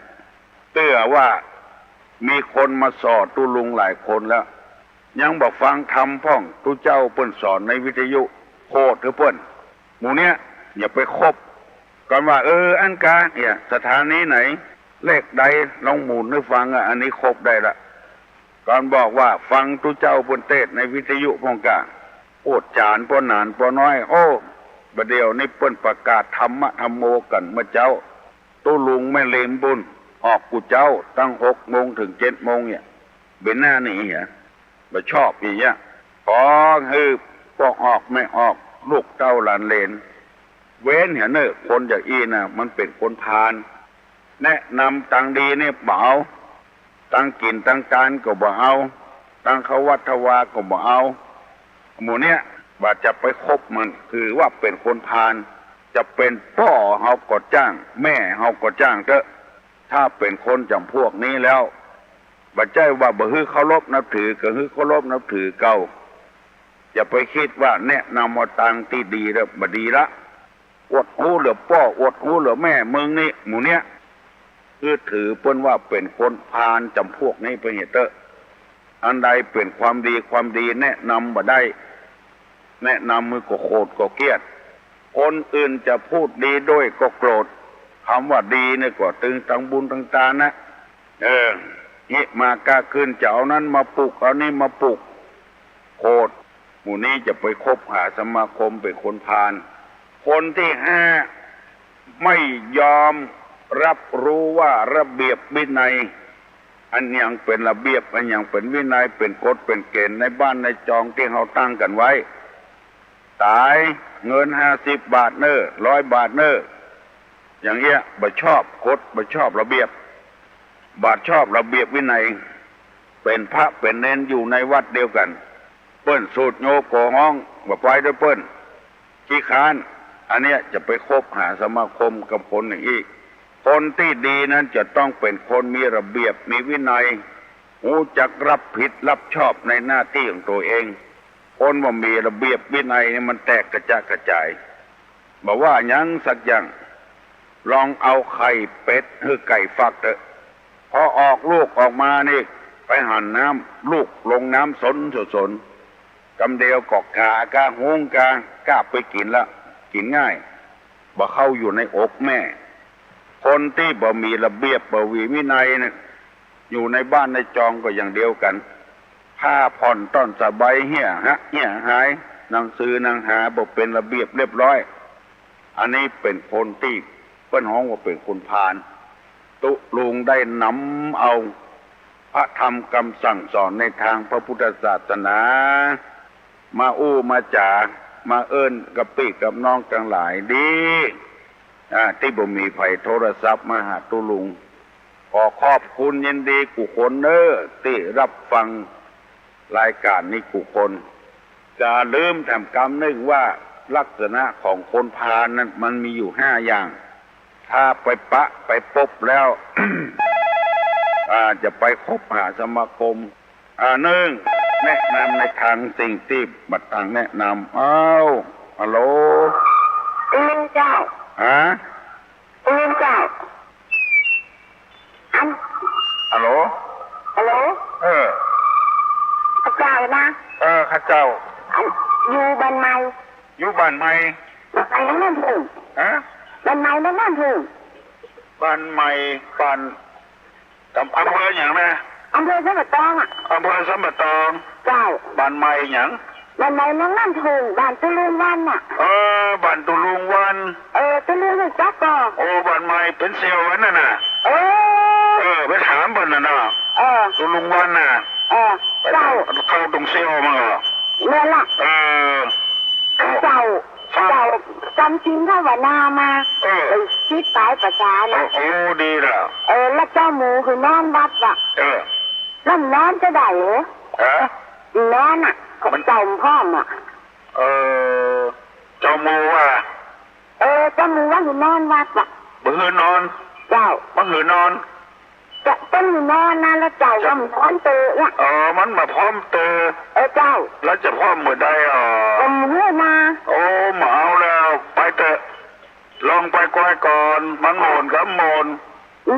เตื้อว่ามีคนมาส่อตุ๊ลุงหลายคนแล้ว ยังบ่ฟังธรรมพ่อง ตุ๊เจ้าเปิ้นสอนในวิทยุ โขดหื้อเปิ้น หมู่เนี้ยอย่าไปคบ ก่อนว่า เออ อันกา เนี่ย สถานีไหน เลขใด ลองหมุนหื้อฟังอะ อันนี้คบได้ละ ก่อนบอกว่าฟังตุ๊เจ้าเปิ้นเตสน์ในวิทยุพ่องกา โอ้ จ๋ารย์ป้อหนานป้อน้อย โอ้ บ่าเดี่ยวนี้เปิ้นประกาศธรรมะธัมโมกั๋นเมื่อเจ๊า ตุ๊ลุงแม่ริมปุ้น ออกกู้เจ๊า ตั้งหกโมงเถิงเจ็ดโมงเนี่ย เป๋นหน้าหนีเหีย บ่ชอบอย่างเงี้ย ขอหื้อป้อออกแม่ออก ลูกเต้าหลานเหลน เว้นเหียเน่อ คนอย่างอี้น่ะ มันเป๋นคนพาล แนะนำตางดีนี่บ่เอา ตางกิ๋นตางตานก็บ่เอา ตางเข้าวัดเข้าวาก็บ่เอา หมู่เนี้ยบ่าจะไปคบมัน ถือว่าเป๋นคนพาล จะเป๋นป้อเฮาก็จ้าง แม่เฮาก็จ้างเต๊อะ ถ้าเป๋นคนจ๋ำพวกนี้แล้ว บ่ใจ้ว่าบ่หื้อเคารพนับถือ ก็หื้อเคารพนับถือเก่า อย่าไปกึ๊ดว่าแนะนำเอาตางตี้ดีแล้วบ่ดีละ อวดฮู้เหลือป้อ อวดฮู้เหลือแม่ มึงนี่ หมู่เนี้ย คือถือเปิ้นว่าเป๋นคนพาลจ๋ำพวกนี้ไปเหียเต๊อะ อันใดเป๋นความดี ความดีแนะนำบ่ได้ แนะนำหื้อก็โขดก็เกลียด คนอื่นจะพูดดีด้วยก็โกรธ คำว่าดีเนี่ยก็ตึงตางบุญตางตานนะ เออ นี่มาก้าขึ้นจะเอานั้นมาปลุก เอานี่มาปลุก โขด หมู่นี้จะไปคบหาสมาคมเป๋นคนพาล คนตี้ห้า ไม่ยอมรับรู้ว่าระเบียบวินัย อันหยังเป๋นระเบียบ อันหยังเป๋นวินัย เป๋นกฎเป๋นเก๋ณฑ์ในบ้านในจองตี้เฮาตั้งกั๋นไว้ ต๋าย เงินห้าสิบบาทเน่อ ร้อยบาทเน่อ อย่างเอี้ย บ่ชอบกฎ บ่ชอบระเบียบ บ่ชอบระเบียบวินัย เป๋นพระเป๋นเณรอยู่ในวัดเดียวกั๋น เปิ้นสูดโยก็ฮ้อง บ่ไปตวยเปิ้น ขี้ค้าน อันเนี้ยจะไปคบหาสมาคมกับคนอย่างอี้ คนตี้ดีนั้นจะต้องเป๋นคนมีระเบียบ มีวินัย ฮู้จักรับผิดรับชอบในหน้าตี้ของตั๋วเอง คนบ่มีระเบียบวินัยนี่มันแตกกระจะกระจาย บ่ว่าหยังสักอย่าง ลองเอาไข่เป็ดหื้อไก่ฟักเต๊อะ พอออกลูกออกมานี่ ไปหันน้ำ ลูกลงน้ำสนสน กำเดียวก็ก๋ากาหุงก๋า ก๋าไปกิ๋นละ กิ๋นง่าย บ่เข้าอยู่ในอกแม่ คนตี้บ่มีระเบียบ บ่มีวินัยเนี่ย อยู่ในบ้านในจองก็อย่างเดียวกั๋น ผ้าผ่อนต้อนสบายเหียหะ เหียหาย หนังสือหนังหาบ่เป๋นระเบียบเรียบร้อย อันนี้เป๋นคนตี้เปิ้นฮ้องว่าเป๋นคนพาล ตุ๊ลุงได้นำเอาพระธรรมกำสั่งสอนในตางพระพุทธศาสนา มาอู้มาจ๋า มาเอิ้นกับปี้กับน้องตังหลายดี อ่า ตี้บ่มีใผโทรศัพท์มาหาตุ๊ลุง ขอขอบคุณยินดีกู้คนเน้อ ตี้ฮับฟังรายก๋านนี้กู้คน จ๋าลืมแถมกำนึ่งว่าลักษณะของคนพาลนั้นมันมีอยู่ห้าอย่าง ถ้าไปปะไปปบแล้ว อ่า จะไปคบหาสมาคม อ่า นึ่ง แนะนำในตางสิ่งตี้บ่ตางแนะนำ อ้าว ฮัลโหล อืม เจ้า ฮะ อืม เจ้า อัน ฮัลโหล ฮัลโหล เออ ข้าเจ้านะ เออ ข้าเจ้า อัน อยู่บ้านใหม่ อยู่บ้านใหม่ บ้านใหม่นางน้ำผึ้ง ฮะ บ้านใหม่นางน้ำผึ้ง บ้านใหม่ บ้าน อำ อำเภอหยังนะ อำเภอสันป่าตองอะ อำเภอสันป่าตอง เจ้า บ้านใหม่หยัง บ้านใหม่นางน้ำผึ้ง บ้านตุ๊ลุงวันน่ะ เออ บ้านตุ๊ลุงวัน เออ ตุ๊ลุงฮู้จักก่อ โอ้ บ้านใหม่เป๋นเสี่ยววันนั่นน่ะ เออ เออ ไปถามเปิ้นน่ะเนาะ เออ ตุ๊ลุงวันน่ะ เออ ไป เจ้า เข้าตรงเสี่ยวมาเหรอ แม่นละ เออ เจ้า เจ้า จำศีลภาวนามา เออ ได้สิบป๋ายพรรษานะ โอ้ โอ้ ดีละ เออ แล้วเจ้าหมู่คือนอนวัดอะ เออ แล้วนอนจะได้เหรอ ฮะ นอนอะ มัน เจ้าพร้อมอะ เออ เจ้าหมู่ว่า เออ เจ้าหมู่ว่าหื้อนอนวัดอะ บ่หื้อนอน เจ้า บ่หื้อนอน จะต้องนอนนะ แล้วเจ้าก็นอนเตอะเนี่ย อ๋อ มันบ่พร้อมเตอะ เออ เจ้า แล้วจะพร้อมเมื่อใดอ่ะ ก็มื้อนะ โอ้ บ่เอาแล้ว ไปเตอะ ลองไปก่อยก่อน มันม่วนก็ม่วน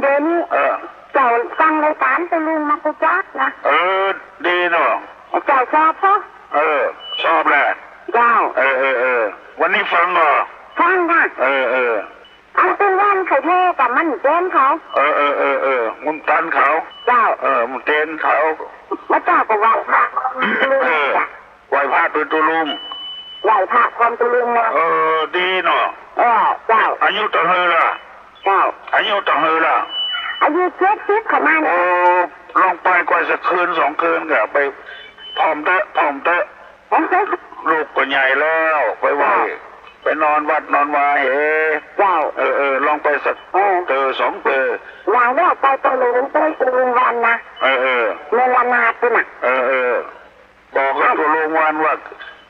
เดี๋ยวนี้ เออ เจ้าฟังรายก๋านตุ๊ลุงมากูจักนะ เออ ดีเนาะ เจ้าชอบปะ เออ ชอบแหละ เจ้า เออ เออ เออ วันนี้ฟังเหรอ ฟังค่ะ เออ เออ อันเป็นวันไข่เทกับมันแจ้งเขา เออ เออ เออ เออ มันตันเขา เจ้า เออ มันเตนเขา แล้วเจ้าก็ไหว้พระ เออ ไหว้พระโตตุ๊ลุง ไหว้พระพร้อมตุ๊ลุงนะ เออ ดีเนาะ เออ เจ้า อายุเต้าหื้อละ เจ้า อายุเต้าหื้อละ อายุเจ็ดสิบขนาด โอ้ ลองไปก่อยสักคืนสองคืนก็ไปพร้อมเต๊อะ พร้อมเต๊อะ ลูกก็ใหญ่แล้ว ไปไหว้ เจ้า ไปนอนวัดนอนวาเห เจ้า เออ เออ ลองไปสัก เออ เตอสองเตอ อย่างแรกไปตะลุง ไปตะลุงวันนะ เออ เออ เมืองละนาดปุ้นน่ะ เออ เออ บอกกับตุ๊ลุงวันว่า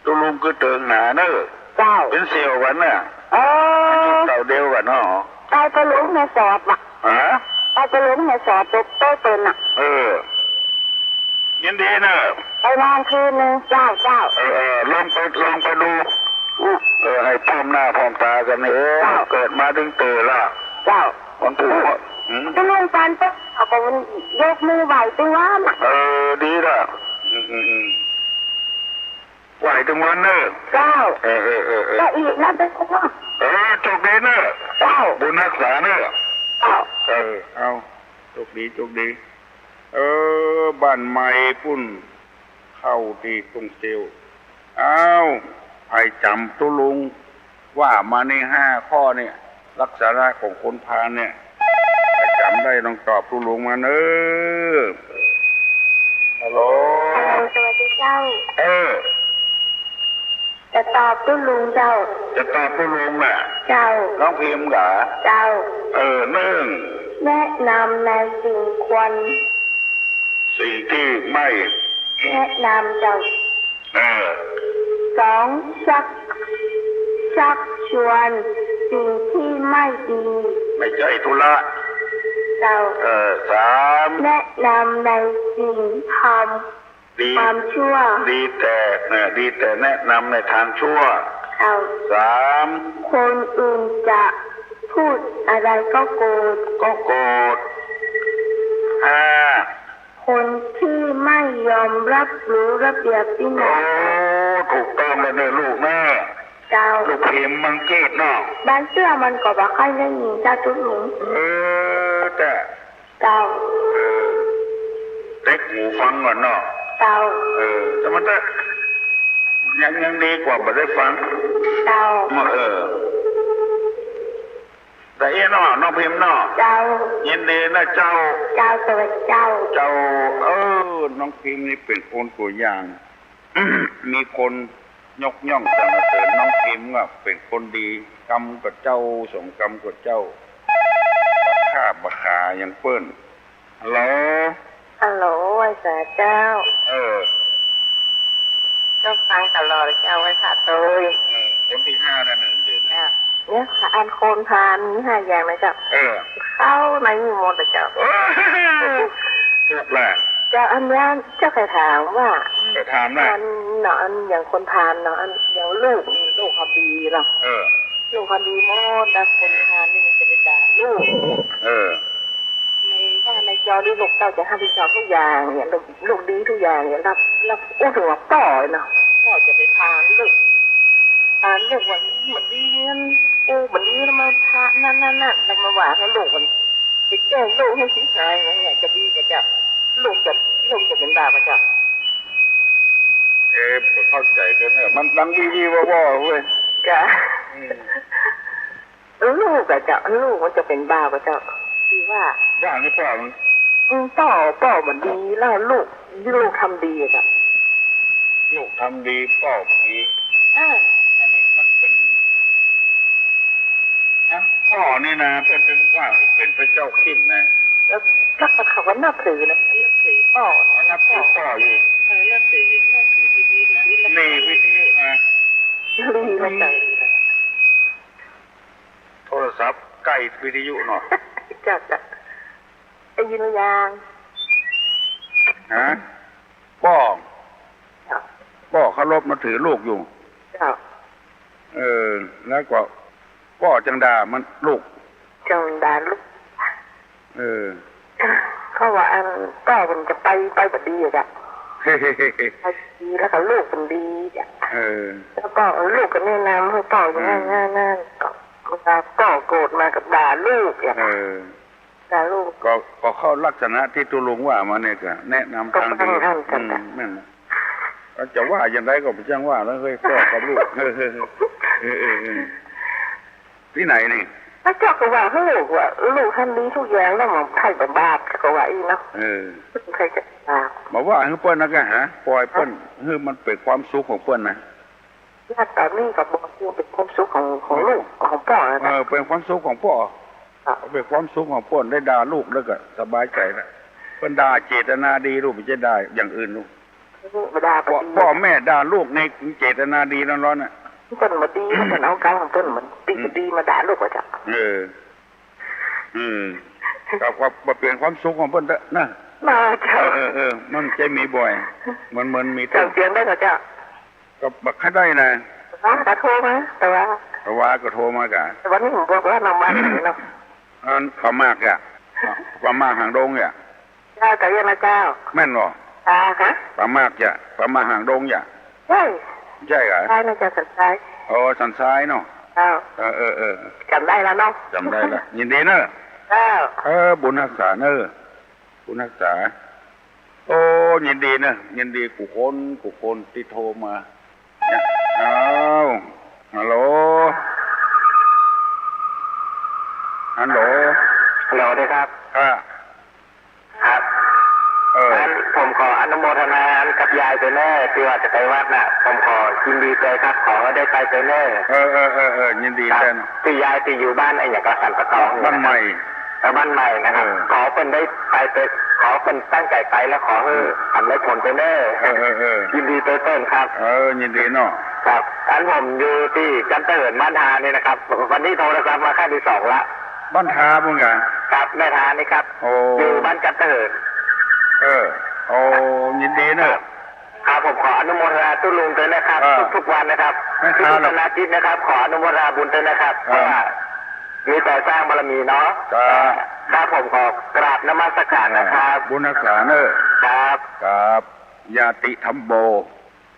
ตุ๊ลุงคือเติงหนาเนอะ เจ้า เป๋นเสี่ยววันน่ะ เออ อายุเต้าเดียวกั๋นเนาะ ไปตะลุงแม่สอดว่ะ ฮะ ไปตะลุงแม่สอด ไปเปิ้นน่ะ เออ ยินดีเนอะ ไปนอนคืนนึ่ง เจ้า เจ้า เออ เออ ลองไป ลองไปดู อืม เออ หื้อพร้อมหน้าพร้อมต๋ากั๋น เออ เจ้า เกิดมาเถิงเต๋อละ เจ้า มันผูก อืม ตะลุงปันปุ๊บ เขาก็ยกมือไหว้ตุ๊ลุงวันน่ะ เออ ดีละ อืม อืม อืม ไหว้ตุ๊ลุงวันเนอะ เจ้า เออ เออ เออ เออ ละอีกนะ เจ้า เออ โชคดีเนอะ เจ้า บุญฮักษาเนอะ เจ้า เออ เอา โชคดี โชคดี เออ บ้านใหม่ปุ้น เข้าตี้ตรงเสี่ยว อ้าว ใผจ๋ำตุ๊ลุงว่ามาในห้าข้อเนี่ย ลักษณะของคนพาลเนี่ย ใผจ๋ำได้ลองตอบตุ๊ลุงมาเนอะ ฮัลโหล ฮัลโหล สวัสดีเจ้า เออ จะตอบตุ๊ลุงเจ้า จะตอบตุ๊ลุงน่ะ เจ้า น้องพิมพ์กา เจ้า เออ นึ่ง แนะนำในสิ่งควร สิ่งตี้ไม่ แนะนำเจ้า เออ สอง ชัก ชักชวนสิ่งตี้ไม่ดี ไม่ใจ้ธุระ เจ้า เออ สาม แนะนำในสิ่งทำ ดี ความชั่ว ดีแต่ เออ ดีแต่แนะนำในตางชั่ว เจ้า สาม คนอื่นจะพูดอะไรก็โกรธ ก็โกรธ ห้า คนที่ไม่ยอมรับรู้ระเบียบวินัย โอ้ ถูกต้องแล้วเน่อลูกเน่อ เจ้า ลูกพิมพ์มังกรเนาะ บางเตื้อมันก็บ่ค่อยได้ยินเจ้าตุ๊ลุง เออ แต่ เจ้า เออ เต็กหูฟังก่อนเนาะ เจ้า เออ แต่มันก็ ยัง ยังดีกว่าบ่ได้ฟัง เจ้า เออ แต่เอี้ยเนาะ น้องพิมพ์เนาะ เจ้า ยินดีนะเจ้า เจ้า สวัสดีเจ้า เจ้า เออ น้องพิมพ์นี่เป๋นคนตั๋วอย่าง มีคนยกย่องสรรเสริญน้องพิมพ์ว่าเป๋นคนดี กำกับเจ้า สองกำกับเจ้า ข้าบ่ขาอย่างเปิ้น ฮัลโหล ฮัลโหล ไหว้สาเจ้า เออ ก็ฟังตลอดเจ้า ไหว้พระโตย เออ คนตี้ห้านั่นน่ะ เดี๋ยวนะ เจ้า เนี่ยค่ะ อันคนพาลมีห้าอย่างนะเจ้า เออ เข้าในนี้หมดเลยเจ้า เออ ถูกแหละ เจ้า อันเนี้ยเจ้าใค่ถามว่า ใค่ถามนะ อันเนาะ อันอย่างคนพาลเนาะ อันอย่างลูกนี่ ลูกเขาดีเนาะ เออ ลูกเขาดีหมด แล้วคนพาลนี่มันจะไปด่าลูก เออ ในว่าในจอนี่ลูกเจ้าจะฮับผิดชอบทุกอย่างเนี่ย ลูก ลูกดีทุกอย่างเนี่ย ฮับ ฮับอู้เถิงว่าป้อเนาะ ป้อจะไปพาลลูก พาลลูกว่ามันดีนั้น อู้มันดีแล้วมาพาลนั่นนั่นนั่น แล้วมาว่าหื้อลูกมัน ไปแกล้งลูกหื้อชิบหายอย่างเงี้ย จะดีกว่าเจ้า ลูกจะ ลูกจะเป๋นบาปกว่าเจ้า เอ๊ะ บ่เข้าใจ๋กั๋นเนี่ย มันดังวีวีวอวอเว้ย จ้ะ อืม ลูกอะเจ้า ลูกมันจะเป๋นบาปอะเจ้า ตี้ว่า ว่าหื้อป้อมัน อืม ป้อ ป้อบ่ดีแล้วลูก ลูกทำดีอะเจ้า ลูกทำดี ป้อบ่ดี เออ อันนี้มันเป๋น อันป้อนี่นะ เปิ้นว่าเป๋นพระเจ้าขิ้งนะ แล้ว แล้วเขาก็นับถือนะ นับถือป้อนะ นับถือป้ออยู่ เออ นับถือ นับถือดีๆ นี่วิทยุนะ ดีมาใจ๋ดีนะ โทรศัพท์ใก้วิทยุเนาะ จ้ะ จ้ะ ได้ยินหรือยัง ฮะ ป้อ จ้ะ ป้อเคารพนับถือลูกอยู่ จ้ะ เออ แล้วก็ป้อจั่งด่ามันลูก จั่งด่าลูก เออ เพราะว่าอันป้อมันจะไป ไปบ่ดีอะจ้ะ ไปดีแล้วก็ลูกมันดีจ้ะ เออ แล้วก็ลูกก็แนะนำหื้อป้ออย่างนั้น อืม นั่น นั่น ก็เวลาป้อโกรธมาก็ด่าลูกอะ เออ ด่าลูก ก็ ก็เข้าลักษณะตี้ตุ๊ลุงว่ามาเนี่ย ก็แนะนำตางดี ก็ฟังอันกั๋น อืม แม่น ก็จะว่าอย่างใดก็บ่จ้างว่าแล้วเฮ้ย ป้อกับลูก เออ เออ เออ เออ ตี้ไหนนี่ แล้วเจ้าก็ว่าหื้อลูกว่า ลูกทำดีทุกอย่างแล้วมันใค่บ่บาป เจ้าก็ว่าอี้เนาะ เออ ใค่จะบาป บ่ว่าหื้อเปิ้นนะ ก็หา ปล่อยเปิ้น หื้อมันเป๋นความสุขของเปิ้นนะ แล้วต๋อนนี้ก็บอกว่าเป๋นความสุขของ ของลูก ของป้อนะ เออ เป๋นความสุขของป้อ ครับ เป๋นความสุขของเปิ้น ได้ด่าลูกแล้วก็สบายใจ๋แล้ว เปิ้นด่าเจตนาดีลูก บ่ใจ้ด่าอย่างอื่นลูก บ่ด่า ป้อ บ่ดี ป้อแม่ด่าลูกในเจตนาดีล้วนๆ น่ะ เปิ้นบ่ดี เปิ้นเอาก๋านของเปิ้น มันดี อืม บ่ดีมาด่าลูกอะเจ้า เออ อืม ก็ว่า ว่าเป๋นความสุขของเปิ้นเต๊อะนะ น่าเจ้า เออ เออ เออ มันจะมีบ่อย เหมือน เหมือนมี เจ้า เสียงได้ก็เจ้า ก็บ่ค่อยได้นะ ตะวาก็โทรมา ตะวา ตะวาก็โทรมาก่ะ ตะวานี่ผมบอกว่าน้ำมันเนาะ อันป๋ามากจ้ะ ป๋ามากหางดงจ้ะ เจ้า ตะเวียนนะเจ้า แม่นบ่ อ่าฮะ ป๋ามากจ้ะ ป๋ามากหางดงจ้ะ ใจ้ ใจ้ก่ะ ใจ้นะเจ้า สันทราย อ๋อ สันทรายเนาะ เจ้า เออ เออ เออ จ๋ำได้แล้วเนาะ จ๋ำได้แล้ว ยินดีเนอะ เจ้า เออ บุญฮักษาเนอะ บุญฮักษา โอ้ ยินดีเนอะ ยินดีกู้คน กู้คนตี้โทรมา เนี่ย อ้าว ฮัลโหล ฮัลโหล ฮัลโหล สวัสดีครับ อ่า ครับ เออ อันผมขออนุโมทนากับยายตวยเน่อ ตี้ว่าจะไปวัดน่ะ ผมขอยินดีตวยครับ ขอหื้อได้ไปตวยเน่อ เออ เออ เออ เออ ยินดี ครับ แทน ตี้ยายตี้อยู่บ้านไอ้หยังก็สันป่าตอง บ้านใหม่ เออ บ้านใหม่นะครับ เออ ขอเปิ้นได้ไปตวย ขอเปิ้นตั้งใจ๋ไปแล้วขอหื้อ อืม สำเร็จผลตวยเน่อ เออ เออ เออ ยินดีตวยเปิ้นครับ เออ ยินดีเนาะ ครับ อันผมอยู่ตี้จันทเหินบ้านทานี่นะครับ วันนี้โทรศัพท์มาครั้งตี้สองละ บ้านทาปุ้นก่ะ ครับ แม่ทานี่ครับ โอ้ อยู่บ้านจันทเหิน เออ โอ้ ยินดีเนอะ ครับ ครับ ผมขออนุโมทนาตุ๊ลุงตวยนะครับ เออ ทุกๆ วันนะครับ แม่ทา ทุกๆ คณะกิจนะครับ ขออนุโมทนาบุญตวยนะครับ เออ เพราะว่ามีแต่สร้างบารมีเนาะ ครับ ครับ ผมขอกราบนมัสการนะครับ เออ บุญฮักษาเนอะ ครับ ครับ ญาติธัมโม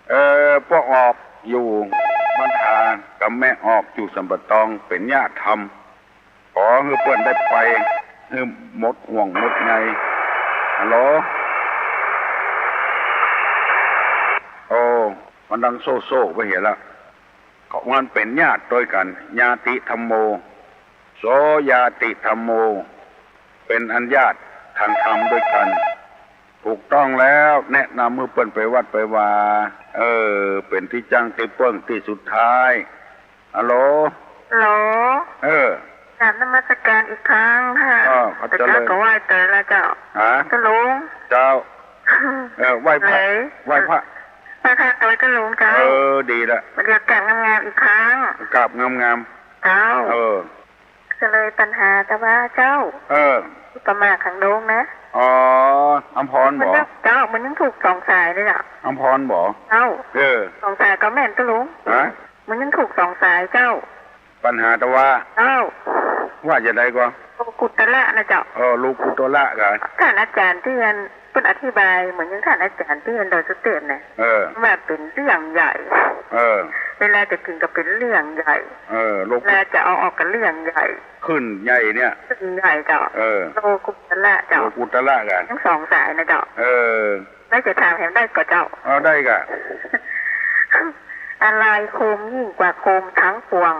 เออ ป้อออกอยู่บ้านทา กับแม่ออกอยู่สัมปะตอง เป๋นญาติธรรม ขอหื้อเปิ้นได้ไป หื้อหมดห่วงหมดใย ฮัลโหล โอ้ มันดังโซ่ๆ ไปเหียละ ก็มันเป๋นญาติตวยกั๋น ญาติธัมโม โสญาติธัมโม เป๋นอันญาติตางธรรมตวยกั๋น ถูกต้องแล้ว แนะนำหื้อเปิ้นไปวัดไปวา เออ เป๋นตี้จั้งตี้เปิ้งตี้สุดท้าย ฮัลโหล ฮัลโหล เออ กราบนมัสการอีกครั้งค่ะ อ้าว ขอบใจเลย แต่เจ้าก็ไหว้เต๋อแล้วเจ้า ฮะ เจ้าหลวง เจ้า เออ ไหว้พระ ไหน ไหว้พระ ไหว้พระเต๋อเจ้าหลวงเจ้า เออ ดีละ เดี๋ยวกราบงามๆ อีกครั้ง กราบงามๆ เจ้า เออ ก็เลยปัญหาแต่ว่าเจ้า เออ ประมาทขังดงนะ อ๋อ อำพรบ่ เจ้า มันยังถูกสองสายเลยน่ะ อำพรบ่ เจ้า เออ สองสายก็แม่นเจ้าหลวง ฮะ มันยังถูกสองสายเจ้า ปัญหาแต่ว่า เจ้า ว่าจะใดก็ โลกุตระนะเจ้า เออ โลกุตระกะ ท่านอาจารย์ตี้อันเปิ้นอธิบายเหมือนอย่างท่านอาจารย์ตี้อันดอยสุเทพเนี่ย เออ ว่าเป๋นเรื่องใหญ่ เออ เวลาจะขึ้นก็เป๋นเรื่องใหญ่ เออ โลกุ เวลาจะเอาออกก็เรื่องใหญ่ ขึ้นใหญ่เนี่ย ขึ้นใหญ่เจ้า เออ โลกุตระเจ้า โลกุตระกะ ทั้งสองสายนะเจ้า เออ แล้วจะถามแหมได้ก่อเจ้า เอาได้กะ อะไรคมยิ่งกว่าคมทั้งปวง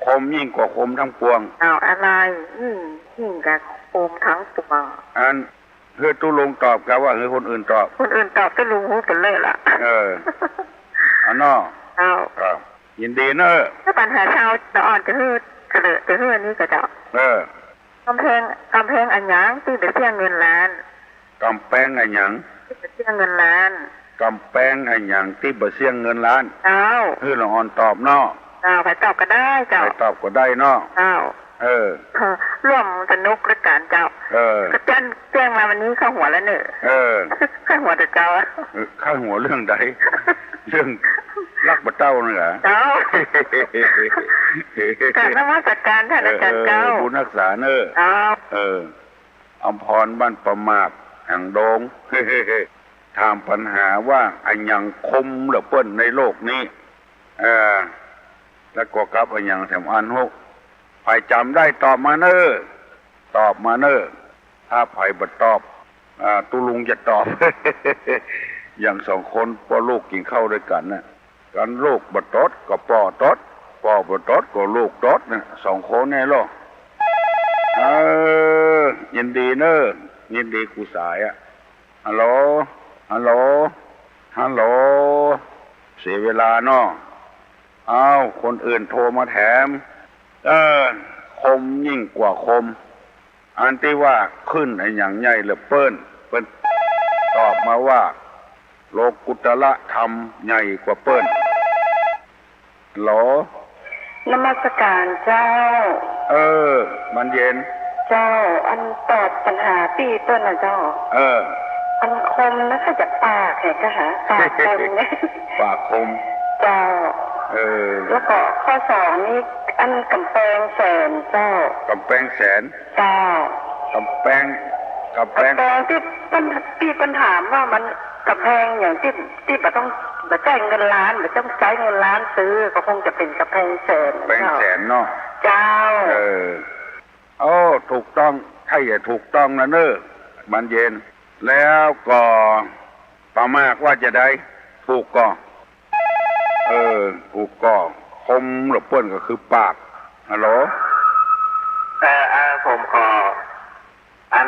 คมยิ่งกว่าคมทั้งปวง อ้าว อะไรยิ่ง ยิ่งกว่าคมทั้งปวง อัน หื้อตุ๊ลุงตอบกาว่าหื้อคนอื่นตอบ คนอื่นตอบตุ๊ลุงฮู้ไปเลยล่ะ เออ อันน้อ เจ้า ครับ ยินดีเนอะ ถ้าปัญหาเจ้าละอ่อนจะหื้อ จะหื้ออันนี้ก่อเจ้า เออ กำแพง กำแพงอะหยังตี้บ่เสี้ยงเงินล้าน กำแปงอะหยัง ตี้บ่เสี้ยงเงินล้าน กำแปงอะหยังตี้บ่เสี้ยงเงินล้าน เจ้า หื้อละอ่อนตอบเนาะ เจ้า ใผตอบก็ได้เจ้า ใผตอบก็ได้เนาะ เจ้า เออ เออ ร่วมสนุกละกั๋นเจ้า เออ ก็แจ้ง แจ้งมาวันนี้ข้าหัวแล้วเน่อ เออ ข้าหัวแต่เจ้า เออ ข้าหัวเรื่องใด เรื่องลักบ่าเต้านั่นเหรอ เจ้า กราบนมัสการท่านอาจารย์เจ้า เออ เออ บุญฮักษาเน่อ เจ้า เออ อำพรบ้านประมาทขังดง ถามปัญหาว่าอะหยังคมเหลือเปิ้นในโลกนี้ เออ แล้วก็กับอะหยังแถมอันฮู้ ใผจ๋ำได้ตอบมาเน่อ ตอบมาเน่อ ถ้าใผบ่ตอบ อ่า ตุ๊ลุงจะตอบ อย่างสองคนป้อลูกกิ๋นข้าวตวยกั๋นน่ะ กั๋นลูกบ่ตดก็ป้อตด ป้อบ่ตดก็ลูกตดน่ะ สองคนเนี่ยลอ เออ ยินดีเน่อ ยินดีกู้สายอะ ฮัลโหล ฮัลโหล ฮัลโหล เสียเวลาเนาะ อ้าว คนอื่นโทรมาแถม เออ คมยิ่งกว่าคม อันตี้ว่าขึ้นอะหยังใหญ่เหลือเปิ้น เปิ้นตอบมาว่า โลกุตระธรรมใหญ่กว่าเปิ้น ฮัลโหล นมัสการเจ้า เออ บานเย็น เจ้า อันตอบปัญหาปี้เปิ้นน่ะเจ้า เออ อันคมนะ ก็จะปากเนี่ย เจ้าค่ะ ปากคมเนี่ย ปากคม เจ้า เออ แล้วก็ข้อสองนี่ อันก๋ำแปงแสนเจ้า ก๋ำแปงแสน เจ้า ก๋ำแปง ก๋ำแปง ก๋ำแปงตี้เปิ้น ตี้เปิ้นถามว่ามันก๋ำแปงอย่างตี้ ตี้บ่ต้อง บ่ใจ๊เงินล้าน บ่ต้องใจ๊เงินล้านซื้อ ก็คงจะเป๋นก๋ำแปงแสน ก๋ำแปงแสนเนาะ เจ้า เออ โอ้ ถูกต้อง ใค่จะถูกต้องนะเน่อ บานเย็น แล้วก็ประมาทว่าจะใด ถูกก่อ เออ ถูกก่อ คมเหลือเปิ้นก็คือปาก ฮัลโหล เออ เออ ผมขอ อัน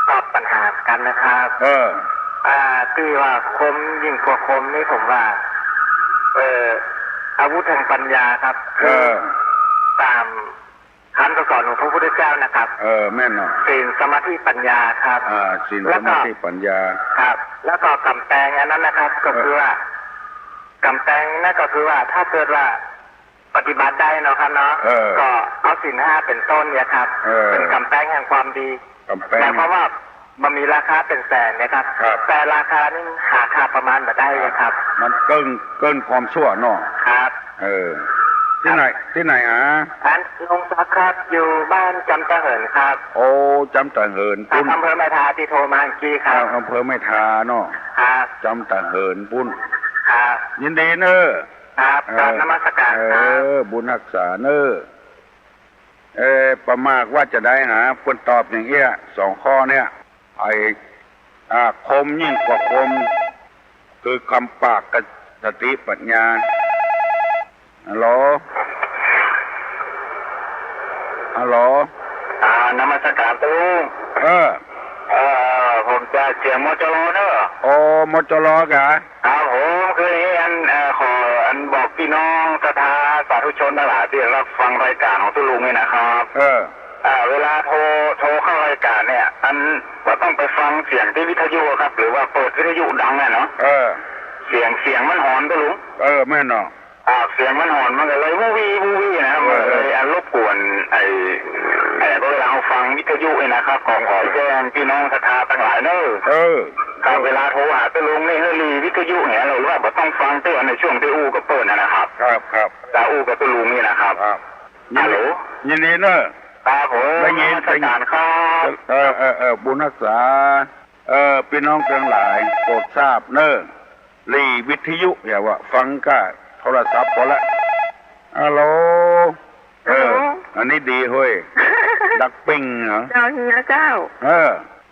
ตอบปัญหากั๋นนะครับ เออ อ่า ตี้ว่าคมยิ่งกว่าคมนี่ผมว่า เออ อาวุธแห่งปัญญาครับ เออ คือต๋ามคำสั่งสอนของพระพุทธเจ้านะครับ เออ แม่นเนาะ ศีล สมาธิ ปัญญาครับ อ่า ศีล แล้วก็ สมาธิ ปัญญา ครับ แล้วก็ก๋ำแปงอันนั้นนะครับ ก็คือว่า เออ ก๋ำแปงนั่นก็คือว่า ถ้าเกิดว่า ปฏิบัติได้เนาะครับเนาะ เออ ก็เอาศีลห้าเป๋นต้นเนี่ยครับ เออ เป๋นก๋ำแปงแห่งความดี ก๋ำแปง หมายความว่าบ่มีราคาเป๋นแสนเนี่ยครับ ครับ แต่ราคานี่หาค่าประมาณบ่ได้เนี่ยครับ มันเกิน เกินความชั่วเนาะ ครับ เออ ตี้ไหน ตี้ไหนฮะ อัน ลุงศักดิ์ครับ อยู่บ้านจำตะเหินครับ โอ้ จำตะเหิน ครับ ปุ้น อำเภอแม่ทา ตี้โทรมาเมื่อกี้ครับ อ่า อำเภอแม่ทาเนาะ ครับ จำตะเหินปุ้น ครับ ยินดีเน่อ ครับ เออ กราบนมัสการครับ เออ บุญฮักษาเน่อ เออ ป้าหมากว่าจะใดหา เปิ้นตอบอย่างเอี้ย สองข้อเนี่ย ไอ้ อ่า คมยิ่งกว่าคม คือกำปากกับสติปัญญา ฮัลโหล ฮัลโหล อ่า นมัสการลุง เออ เอ่อ ผมจะเสียง มจร เนอะ โอ้ มจร กะ ครับผม คืออย่างนี้ อัน เอ่อ ขอ อัน บอกพี่น้องศรัทธาสาธุชนตังหลายตี้ฮับฟังรายก๋านของตุ๊ลุงนี่นะครับ เออ อ่า เวลาโทร โทรเข้ารายก๋านเนี่ย อัน บ่ต้องไปฟังเสียงตี้วิทยุครับ หรือว่าเปิดวิทยุดังอะเนาะ เออ เสียง เสียงมันหอนตุ๊ลุง เออ แม่นเนาะ อ่า เสียงมันหอน มันก็เลยวู้วี้ วู้วี้นะ เออ มันเลย อัน รบกวน ไอ้ ไอ้ เวลาเฮาฟังวิทยุนี่นะครับ ก็ขอแจ้งพี่น้องศรัทธาตังหลายเนอะ เออ ครับ เวลาโทรหาตุ๊ลุงนี่ หื้อหลีวิทยุเนี่ย หรือว่าบ่ต้องฟังเตื้อ ในช่วงตี้อู้กับเปิ้นน่ะนะครับ ครับ ครับ ตาอู้กับตุ๊ลุงนี่นะครับ ครับ ฮัลโหล ยินดีเนอะ ครับผม ได้ยิน นมัสการครับ เออ เออ เออ บุญฮักษา เออ พี่น้องตังหลาย โปรดทราบเนอะ หลีวิทยุ อย่าว่าฟังก้าโทรศัพท์พอละ ฮัลโหล เออ ฮัลโหล อันนี้ดีเฮ้ย ดักปิ้งเหรอ เจ้า เฮียเจ้า เออ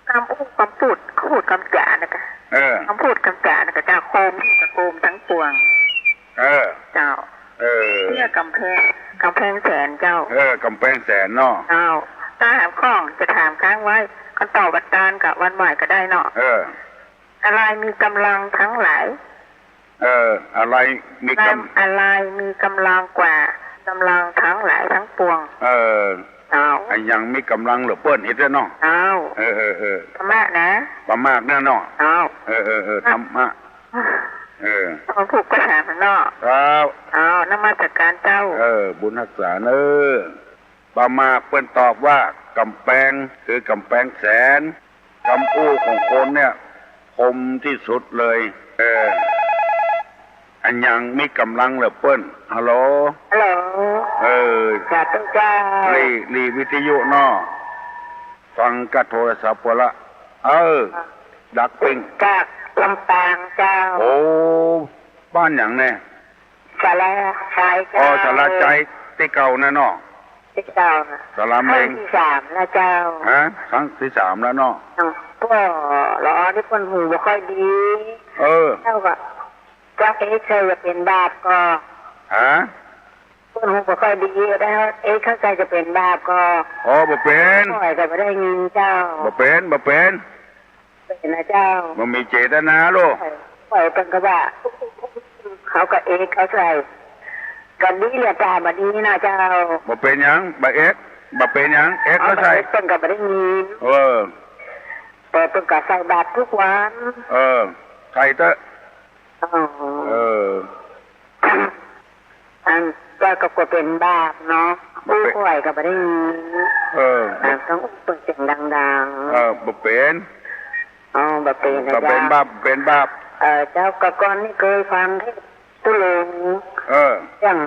กำอู้กำปูด พูดกำจ๋านะกะ เออ กำพูดกำจ๋านะกะเจ้า โคมกะโคมตังปวง เออ เจ้า เออ เนี่ยกำแพง กำแพงแสนเจ้า เออ กำแพงแสนเนาะ เจ้า ถ้าหากข้องจะถามค้างไว้ คันตอบบ่ตานกะวันใหม่ก็ได้เนาะ เออ อะไรมีกำลังทั้งหลาย เออ อะไรมีกำ อะไรมีกำลังกว่ากำลังทั้งหลายทั้งปวง เออ เจ้า อะหยังมีกำลังเหลือเปิ้น เฮ็ดเต๊อะเนาะ เจ้า เออ เออ เออ ธรรมะนะ ธรรมะนะเนาะ เจ้า เออ เออ เออ ธรรมะ เออ ขอผู้ประสานเนาะ ครับ เจ้า นมัสการเจ้า เออ บุญฮักษาเนอะ ป้าหมากเปิ้นตอบว่า กำแปง คือกำแปงแสน กำอู้ของคนเนี่ย คมตี้สุดเลย เออ อะหยังมีกำลังเหลือเปิ้น ฮัลโหล ฮัลโหล เออ สาธุเจ้า หลี หลีวิทยุเนาะ ฟังก้าโทรศัพท์พอละ เออ ดักปิ้ง จากลำปางเจ้า โอ้ บ้านหยังแน่ ศาลาชัยเจ้า อ๋อ ศาลาชัยตี้เก่านะเนาะ ตี้เก่านะ ศาลาเมง ครั้งตี้สามนะเจ้า ฮะ ครั้งตี้สามแล้วเนาะ อ้าว ป้อละออนี่เปิ้นหูบ่ค่อยดี เออ เจ้าก็ เจ้าเอ๊ะ ใครจะเป๋นบาปก่อ ฮะ เปิ้นหูบ่ค่อยดีแล้ว เอ๊ะ เข้าใจ๋จะเป๋นบาปก่อ อ๋อ บ่เป๋น ข้อยก็บ่ได้ยินเจ้า บ่เป๋น บ่เป๋น เป๋นนะเจ้า บ่มีเจตนาโลก ข้อยเปิ้นก็ว่า เขาก็เอ๊ะเข้าใจ๋ ก็ดีแล้วตาบ่ดีนะเจ้า บ่เป๋นหยัง บ่เอ๊ะ บ่เป๋นหยัง เอ๊ะเข้าใจ๋ เปิ้นก็บ่ได้ยิน เออ แต่เปิ้นก็ใส่บาตรกู้วัน เออ ใส่เต๊อะ อ๋อ เออ อันว่าก็กลัวเป๋นบาปเนาะ บ่เป๋น อู้ข้อยก็บ่ได้ยิน เออ อ่า ต้องอู้เปิ้นเสียงดังๆ เออ บ่เป๋น อ๋อ บ่เป๋นนะ บ่เป๋น เจ้า บาป เป๋นบาป เออ เจ้า ก็ก่อนนี่เกยฟังเทศน์ตุ๊ลุง เออ อย่าง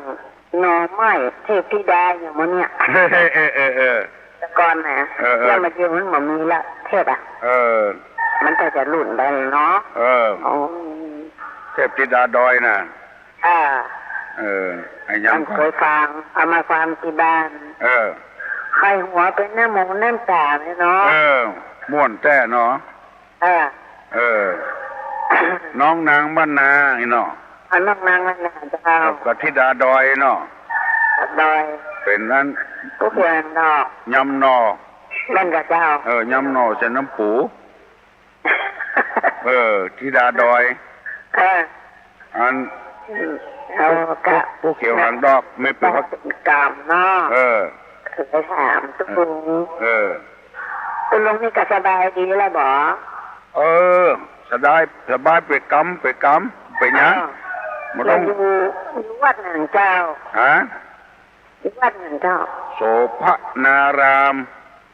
หน่อไม้เทพธิดาอย่างหมู่เนี่ย เออ เออ เออ เออ แต่ก่อนนะ เออ เออ แล้วมาเดี๋ยวมันบ่มีละเทพอ่ะ เออ มันก็จะลุ่นไปเนาะ เออ อ๋อ เทพธิดาดอยน่ะ อ่า เออ อะหยัง มันเกยฟัง เอามาฟังตี้บ้าน เออ ใค่หัวเป๋นน้ำหูน้ำต๋าเลยเนาะ เออ ม่วนแต๊เนาะ เออ เออ น้องนางบ้านนานี่เนาะ อ่ะ น้องนางบ้านนาเจ้า กับธิดาดอยเนาะ ดอย เป๋นอัน ผู้เขียนดอก ยำหน่อ แม่นก่ะเจ้า เออ ยำหน่อใส่น้ำปู เออ ธิดาดอย เออ อัน อืม เอา ผู้ กะ ผู้เขียวหางดอก แม่นเป๋นผัก กามเนาะ เออ คือไปถามตุ๊ลุง เออ ตุ๊ลุงนี่ก็สบายดีแล้วบ่ เออ สบาย สบาย ไปกำ ไปกำ ไปหยัง อ้าว บ่ต้อง อยู่ อยู่วัดหยังเจ้า ฮะ อยู่วัดหยังเจ้า โสภณาราม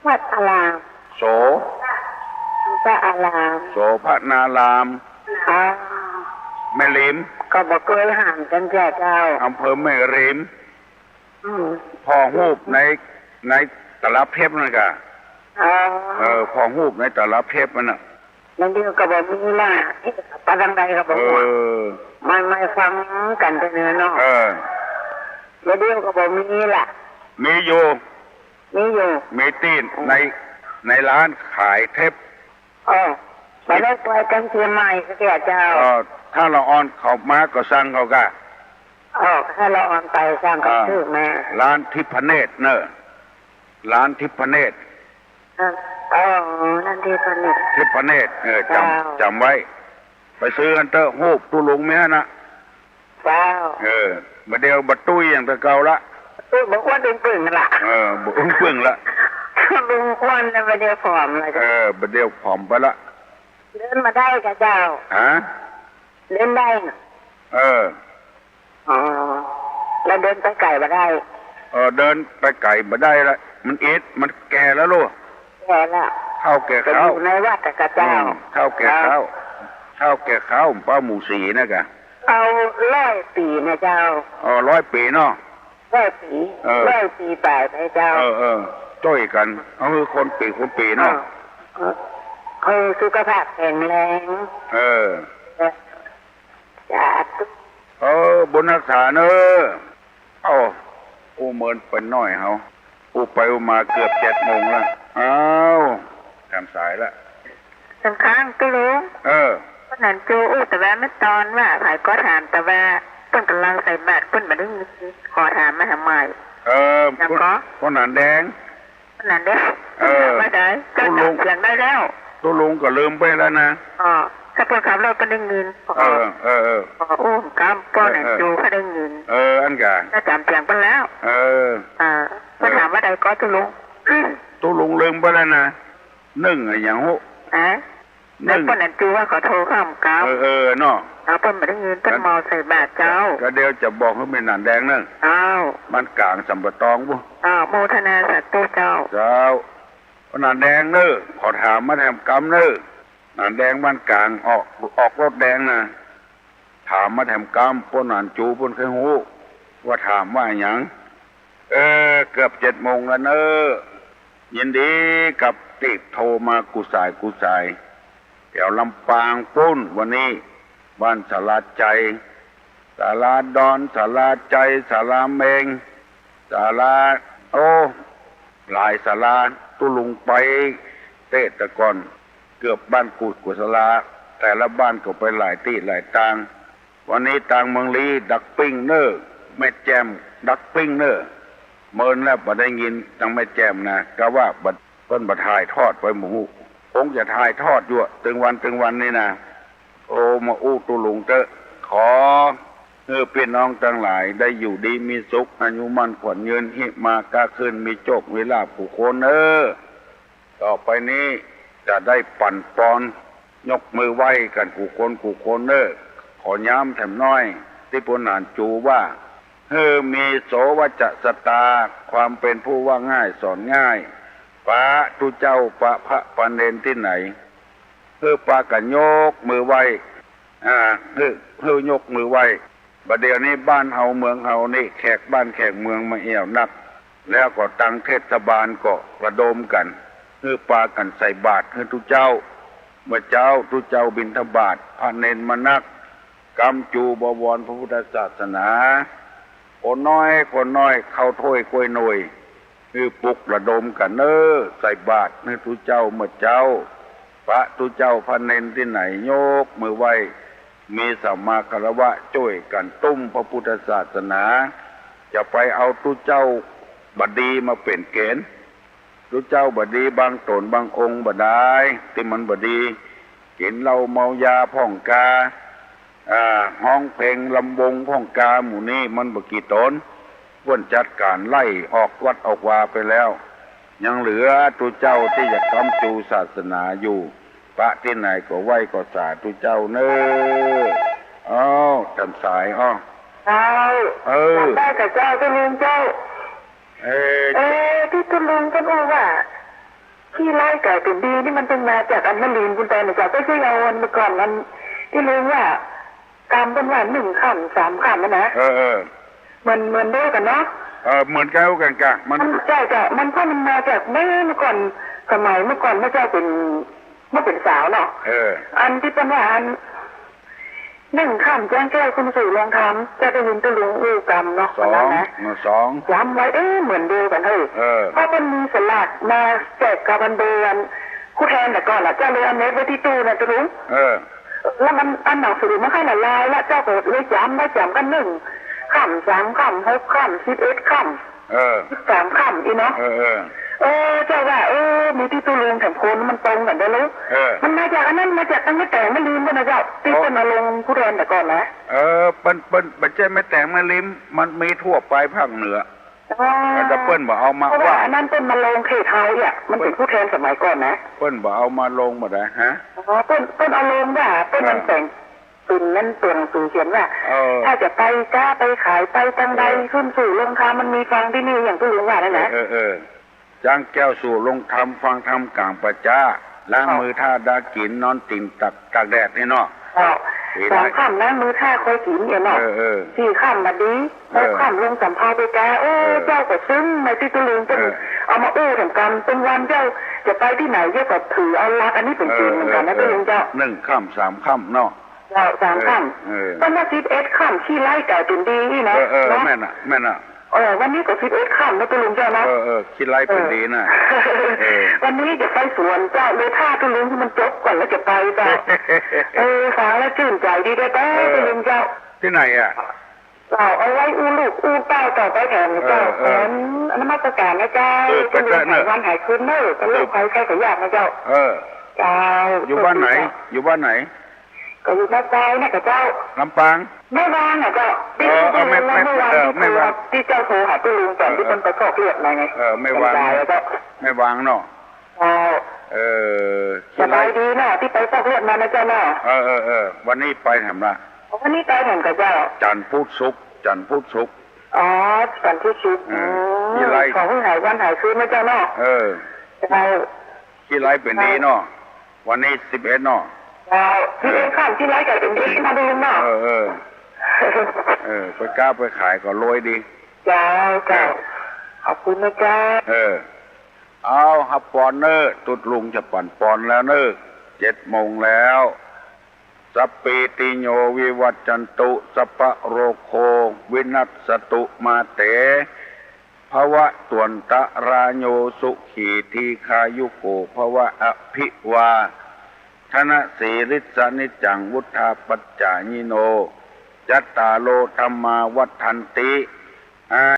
วัดอาราม โส พระอาราม โสภณาราม อ๋อ แม่ริม ก็บ่เกยห่างกั๋นแจ้เจ้า อำเภอแม่ริม ผ่อฮูปใน ในตลับเทปนั่นก่ะ อ๋อ เออ ผ่อฮูปในตลับเทปนั่นน่ะ เดี๋ยวนี้ก็บ่มีละ ไปตางใดก็บ่ฮู้ เออ ไม่ ไม่ฟังกั๋นไปเนาะ เออ เดี๋ยวนี้ก็บ่มีละ มีอยู่ มีอยู่ มีตี้ใน ในร้านขายเทป อ๋อ บ่ได้ไปตางเจียงใหม่สักเตื้อเจ้า เออ ถ้าละอ่อนเขามาก็สั่งเขาก่ะ อ๋อ ถ้าละอ่อนไปสั่งเขา อ่า ซื้อมา ร้านทิพเนตรเนอะ ร้านทิพเนตร เออ อ๋อ ร้านทิพเนตร ทิพเนตร เออ จ๋ำ เจ้า จ๋ำไว้ ไปซื้อกั๋นเต๊อะ ฮูปตุ๊ลุงแม่นะ เจ้า เออ บ่าเดี่ยวบ่าตุ้ยอย่างแต่เก่าละ ตุ้ยบ่อ้วนอึ้งปึ้งละ เออ บ่อึ้งปึ้งละ ลุงอ้วนแล้วบ่าเดี่ยวผอมเลย เออ บ่าเดี่ยวผอมไปละ เดินมาได้ก่ะเจ้า ฮะ เดินได้น่ะ เออ อ๋อ แล้วเดินไปไก๋บ่ได้ เออ เดินไปไก๋บ่ได้ละ มันอิด มันแก่แล้วลูก แก่แล้ว เฒ่าแก่ ก็ เข้า อยู่ในวัดอะก่ะเจ้า อืม เฒ่าแก่ ครับ เข้า เฒ่าแก่เข้า ป้าหมู่สีนะก่ะ เอาร้อยปี๋นะเจ้า อ๋อ ร้อยปี๋เนาะ ร้อยปี๋ เออ ร้อยปี๋ป๋ายไปเจ้า เออ เออ จ้อยกั๋น เอาคือคนปี๋ คนปี๋เนาะ เออ เออ เออ สุขภาพแข็งแรง เออ เออ สาธุ เออ บุญฮักษาเนอะ เอ้า อู้เมินไปหน้อยเฮา อู้ไปอู้มาเกือบเจ็ดโมงละ อ้าว แถมสายละ สำคัญตุ๊ลุง เออ วันนั้นจูอู้แต่ว่าเมื่อตอนว่า ใผก็ถามแต่ว่าเปิ้นก่ำลังใส่บาตร เปิ้นบ่ได้ยิน ขอถามมาแหมใหม่ เออ ยังก็ ป้อหนานแดง ป้อหนานแดง เออ ว่าใด ตุ๊ลุง เจ้าจ๋ำเสียงได้แล้ว ตุ๊ลุงก็ลืมไปแล้วนะ อ๋อ ถ้าเปิ้นขับรถก็ได้ยิน เออ เออ เออ ขออู้กำ ป้อหนาน เออ เออ จูก็ได้ยิน เออ อันก่ะ เจ้าจ๋ำเสียงเปิ้นแล้ว เออ เออ เปิ้นถามว่าใดก็ตุ๊ลุง ตุ๊ลุงลืมไปแล้วนะ นึ่งอะหยังฮู้ ฮะ นึ่ง แล้วป้อหนานจูว่าขอโทรเข้าหากำ เออ เออ เนาะ เอาเปิ้นบ่ได้ยิน เปิ้นเมาใส่บาตรเจ้า ก็เดี๋ยวจะบอกหื้อแม่หนานแดงเนอะ อ้าว บ้านก๋างสำปะตองปุ้น อ้าว โมทนาสาธุเจ้า เจ้า หนานแดงเนอะ ขอถามมาแถมกำเนอะ หนานแดงบ้านก๋าง ออก ออกรถแดงนะ ถามมาแถมกำ ป้อหนานจูเปิ้นใค่ฮู้ ว่าถามว่าหยัง เออ เกือบเจ็ดโมงแล้วเนอะ ยินดีกับตี้โทรมากู้สายกู้สาย แถวลำปางปุ้น วันนี้ บ้านศาลาไจ ศาลาดอน ศาลาไจ ศาลาเม็ง ศาลา โอ้ หลายศาลา ตุ๊ลุงไปเต๊ะแต่ก่อน เกือบบ้านกุดกุศลา แต่ละบ้านก็ไปหลายตี้หลายตาง วันนี้ตางเมืองลี้ดักปิ้งเน่อ แม่แจ่มดักปิ้งเน่อ เมินแล้วบ่ได้ยินตางแม่แจ่มนะ กะว่าบ่ เปิ้นบ่ถ่ายทอดไปหมู่ฮู้ คงจะถ่ายทอดอยู่อะ ตึงวันตึงวันนี่นะ โอ้ มาอู้ตุ๊ลุงเต๊อะ ขอหื้อปี้น้องตังหลายได้อยู่ดีมีสุข อายุมั่นขวัญยืน หิมาก้าขึ้น มีโจคมีลาภกู้คนเน่อ ต่อไปนี้จะได้ปั๋นปอน ยกมือไหว้กั๋นกู้คนกู้คนเน่อ ขอย้ำแถมหน้อย ตี้ป้อหนานจูว่า หื้อมีโสวจัสตา ความเป๋นผู้ว่าง่ายสอนง่าย ปะตุ๊เจ้าปะพระปะเณรตี้ไหน หื้อปากั๋นยกมือไหว้ อ่า หื้อ หื้อยกมือไหว้ บ่าเดี่ยวนี้บ้านเฮาเมืองเฮานี่แขกบ้านแขกเมืองมาแอ่วนัก แล้วก็ตังเทศบาลก็ระดมกั๋น หื้อปากั๋นใส่บาตรหื้อตุ๊เจ้า เมื่อเจ๊าตุ๊เจ้าบิณฑบาต พระเณรมานัก กำจูบวรพระพุทธศาสนา คนน้อยคนน้อยเข้าถ้วยก้วยหน่วย หื้อปลุกระดมกั๋นเน่อ ใส่บาตรหื้อตุ๊เจ้าเมื่อเจ๊า ปะตุ๊เจ้าพระเณรตี้ไหนยกมือไหว้ มีสัมมาคารวะจ้วยกั๋นตุ้มพระพุทธศาสนา จะไปเอาตุ๊เจ้าบ่ดีมาเป๋นเก๋ณฑ์ ตุ๊เจ้าบ่ดีบางต๋นบางองค์บ่ดาย ตี้มันบ่ดี กิ๋นเหล้าเมายาพ่องกา อ่า ฮ้องเพลงลำวงพ่องกา หมู่นี้มันบ่กี่ต๋น เปิ้นจัดก๋านไล่ออกวัดออกวาไปแล้ว ยังเหลือตุ๊เจ้าตี้จะกำจูศาสนาอยู่ ปะตี้ไหนก็ไหว้ก็สาตุ๊เจ้าเน่อ อ้าว แถมสาย อ้าว เจ้า เออ ได้กับเจ้าตุ๊ลุงเจ้า เออ เออ ตี้ตุ๊ลุงเปิ้นอู้ว่า ขี้ร้ายก๋ายเป๋นดีนี่มันเป๋นมาจากอันแม่หลีนปุ้นแต๊นะเจ้า ก็คือเอาอันเมื่อก่อนอันตี้ลุงว่า กำเปิ้นว่านึ่งค่ำสามค่ำนั่นนะ เออ เออ เหมือน เหมือนเดียวกั๋นเนาะ เออ เหมือนกัน เหมือนกัน มัน มัน เจ้า เจ้า มัน เพราะมันมาจากเมื่อก่อน สมัยเมื่อก่อนเมื่อเจ้าเป๋น เมื่อเป๋นสาวเนาะ เออ อันตี้เปิ้นว่าอัน นึ่งค่ำแจ้งแก้วขึ้นสู่โรงธรรม เจ้าได้ยินตุ๊ลุงอู้กำเนาะ สอง อันนั้นนะ สอง จ๋ำไว้ เอ๊ะ เหมือนเดียวกั๋นเฮ้ย เออ เพราะเปิ้นมีสลากมาแจกกาบันเดือน ผู้แทนแต่ก่อนน่ะ เจ้าเลยเอาเน็บไว้ตี้ตู้น่ะตุ๊ลุง เออ แล้วมัน อันหนังสือมันค่อยละลายละ เจ้าก็เลยจ๋ำไว้ จ๋ำกั๋น นึ่งค่ำ สามค่ำ หกค่ำ สิบเอ็ดค่ำ เออ สิบสามค่ำอี้เนาะ เออ เออ เออ เจ้าว่า เออ มีตี้ตุ๊ลุงแถมคนมันตรงกั๋นได้เลย เออ มันมาจากอันนั้น มาจากตังแม่แต๋งแม่ริมก่อนนะเจ้า ตี้เปิ้นมาลงผู้แทนแต่ก่อนนะ เออ เปิ้น เปิ้น บ่ใจ้แม่แต๋งแม่ริม มันมีทั่วไปภาคเหนือ อ๋อ แต่เปิ้นบ่เอามา เพราะว่า ว่า อันนั้นเปิ้นมาลงเขตเฮาอี้ มันเป๋นผู้แทนสมัยก่อนนะ เปิ้นบ่เอามาลงบ่ได้ฮะ อ๋อ เปิ้น เปิ้นเอาลงว่า เปิ้นมัน เออ แต่ง เป๋นนั้นตั๋วหนังสือเขียนว่า เออ ถ้าจะไปก๊าไปขายไปตังใด เออ ขึ้นสู่โรงธรรม มันมีฟังตี้นี่ อย่างตุ๊ลุงว่านั่นนะ เออ เออ เออ แจ้งแก้วสู่โรงธรรม ฟังธรรมก๋างป่าจ๊า ล้างมือถ้าดากิ๋น นอนติ่งตาก ตากแดดนี่เนาะ เจ้า สามค่ำล้างมือถ้าค่อยกิ๋นเนี่ยเนาะ เออ เออ สี่ค่ำมาดี เออ หกค่ำลงสำเภาไปก๊า โอ้ เออ เจ้าก็ซึ่งในตี้ตุ๊ลุงเปิ้น เออ เอามาอู้แถมกำ เปิ้นวันเจ้าจะไปตี้ไหน เจ้าก็ถือเอาหลักอันนี้เป๋นเกณฑ์เหมือนกั๋นนะ เออ เออ ตุ๊ลุงเจ้า นึ่งค่ำ สามค่ำเนาะ เจ้า สามค่ำ เออ เออ เปิ้นว่าสิบเอ็ดค่ำขี้ไล่ก๋ายเป๋นดีอี้นะ เออ เออ เนาะ แม่นน่ะ แม่นน่ะ เออ วันนี้ก็สิบเอ็ดค่ำนะตุ๊ลุงเจ้านะ เออ เออ ขี้ไล่เป๋นดีนะ เออ เออ วันนี้จะไปสวนเจ้า เลยถ้าตุ๊ลุงให้มันจบก่อนแล้วจะไปเจ้า เออ ฟังแล้วจื้นใจ๋ดีแต๊ๆ เออ ตุ๊ลุงเจ้า ตี้ไหนอะ เจ้า เอาไว้อู้ลูกอู้เต้าต่อไปแถมเจ้า เออ เออ แถมนมัสก๋านนะเจ้า เออ ไปเต๊อะเนอะ ตุ๊ลุงหายวันหายคืนเนอะ เออ เจ้าโรคภัยไข้ก็ยากนะเจ้า เออ เจ้า อยู่บ้านไหน อยู่บ้านไหน ก็อยู่แม่สายนะเจ้า ลำปาง แม่วางน่ะเจ้า เออ เออ แม่ แม่ แม่วาง เออ ตี้ แม่วาง ตี้เจ้าโทรหาตุ๊ลุงต๋อนตี้เปิ้นไปฟอกเลือดมาไง เออ แม่วาง แม่สายเจ้า แม่วางเนาะ เจ้า เออ สบายดีเนาะ ตี้ไปฟอกเลือดมานะเจ้าเนาะ เออ เออ เออ วันนี้ไปแถมละ วันนี้ไปแถมก่อเจ้า จันทร์พุธศุกร์ จันทร์พุธศุกร์ อ๋อ จันทร์พุธศุกร์ เออ อืม ขี้ไล่ ขอหื้อหายวันหายคืนนะเจ้าเนาะ เออ เจ้า ขี้ไล่เป๋นดีเนาะ วันนี้สิบเอ็ดเนาะ เจ้า เออ สิบเอ็ดค่ำขี้ไล่ก๋ายเป๋นดีนะตุ๊ลุงเนาะ เออ เออ เออ ไปก๊าไปขายก็รวยดี เจ้า เจ้า เออ ขอบคุณนะเจ้า เออ เอา ฮับปอนเน่อ ตุ๊ลุงจะปั๋นปอนแล้วเน่อ เจ็ดโมงแล้ว สัพพีติโยวิวัชชันตุ สัพพะโรโควินัสสตุมาเต ภวัตวันตะราโย สุขีทีฆายุโกภวะ อภิวาทนสีลิสสะนิจจัง วุฑฒาปจจายิโน จัตตาโรธัมมาวัฑฒันติ อา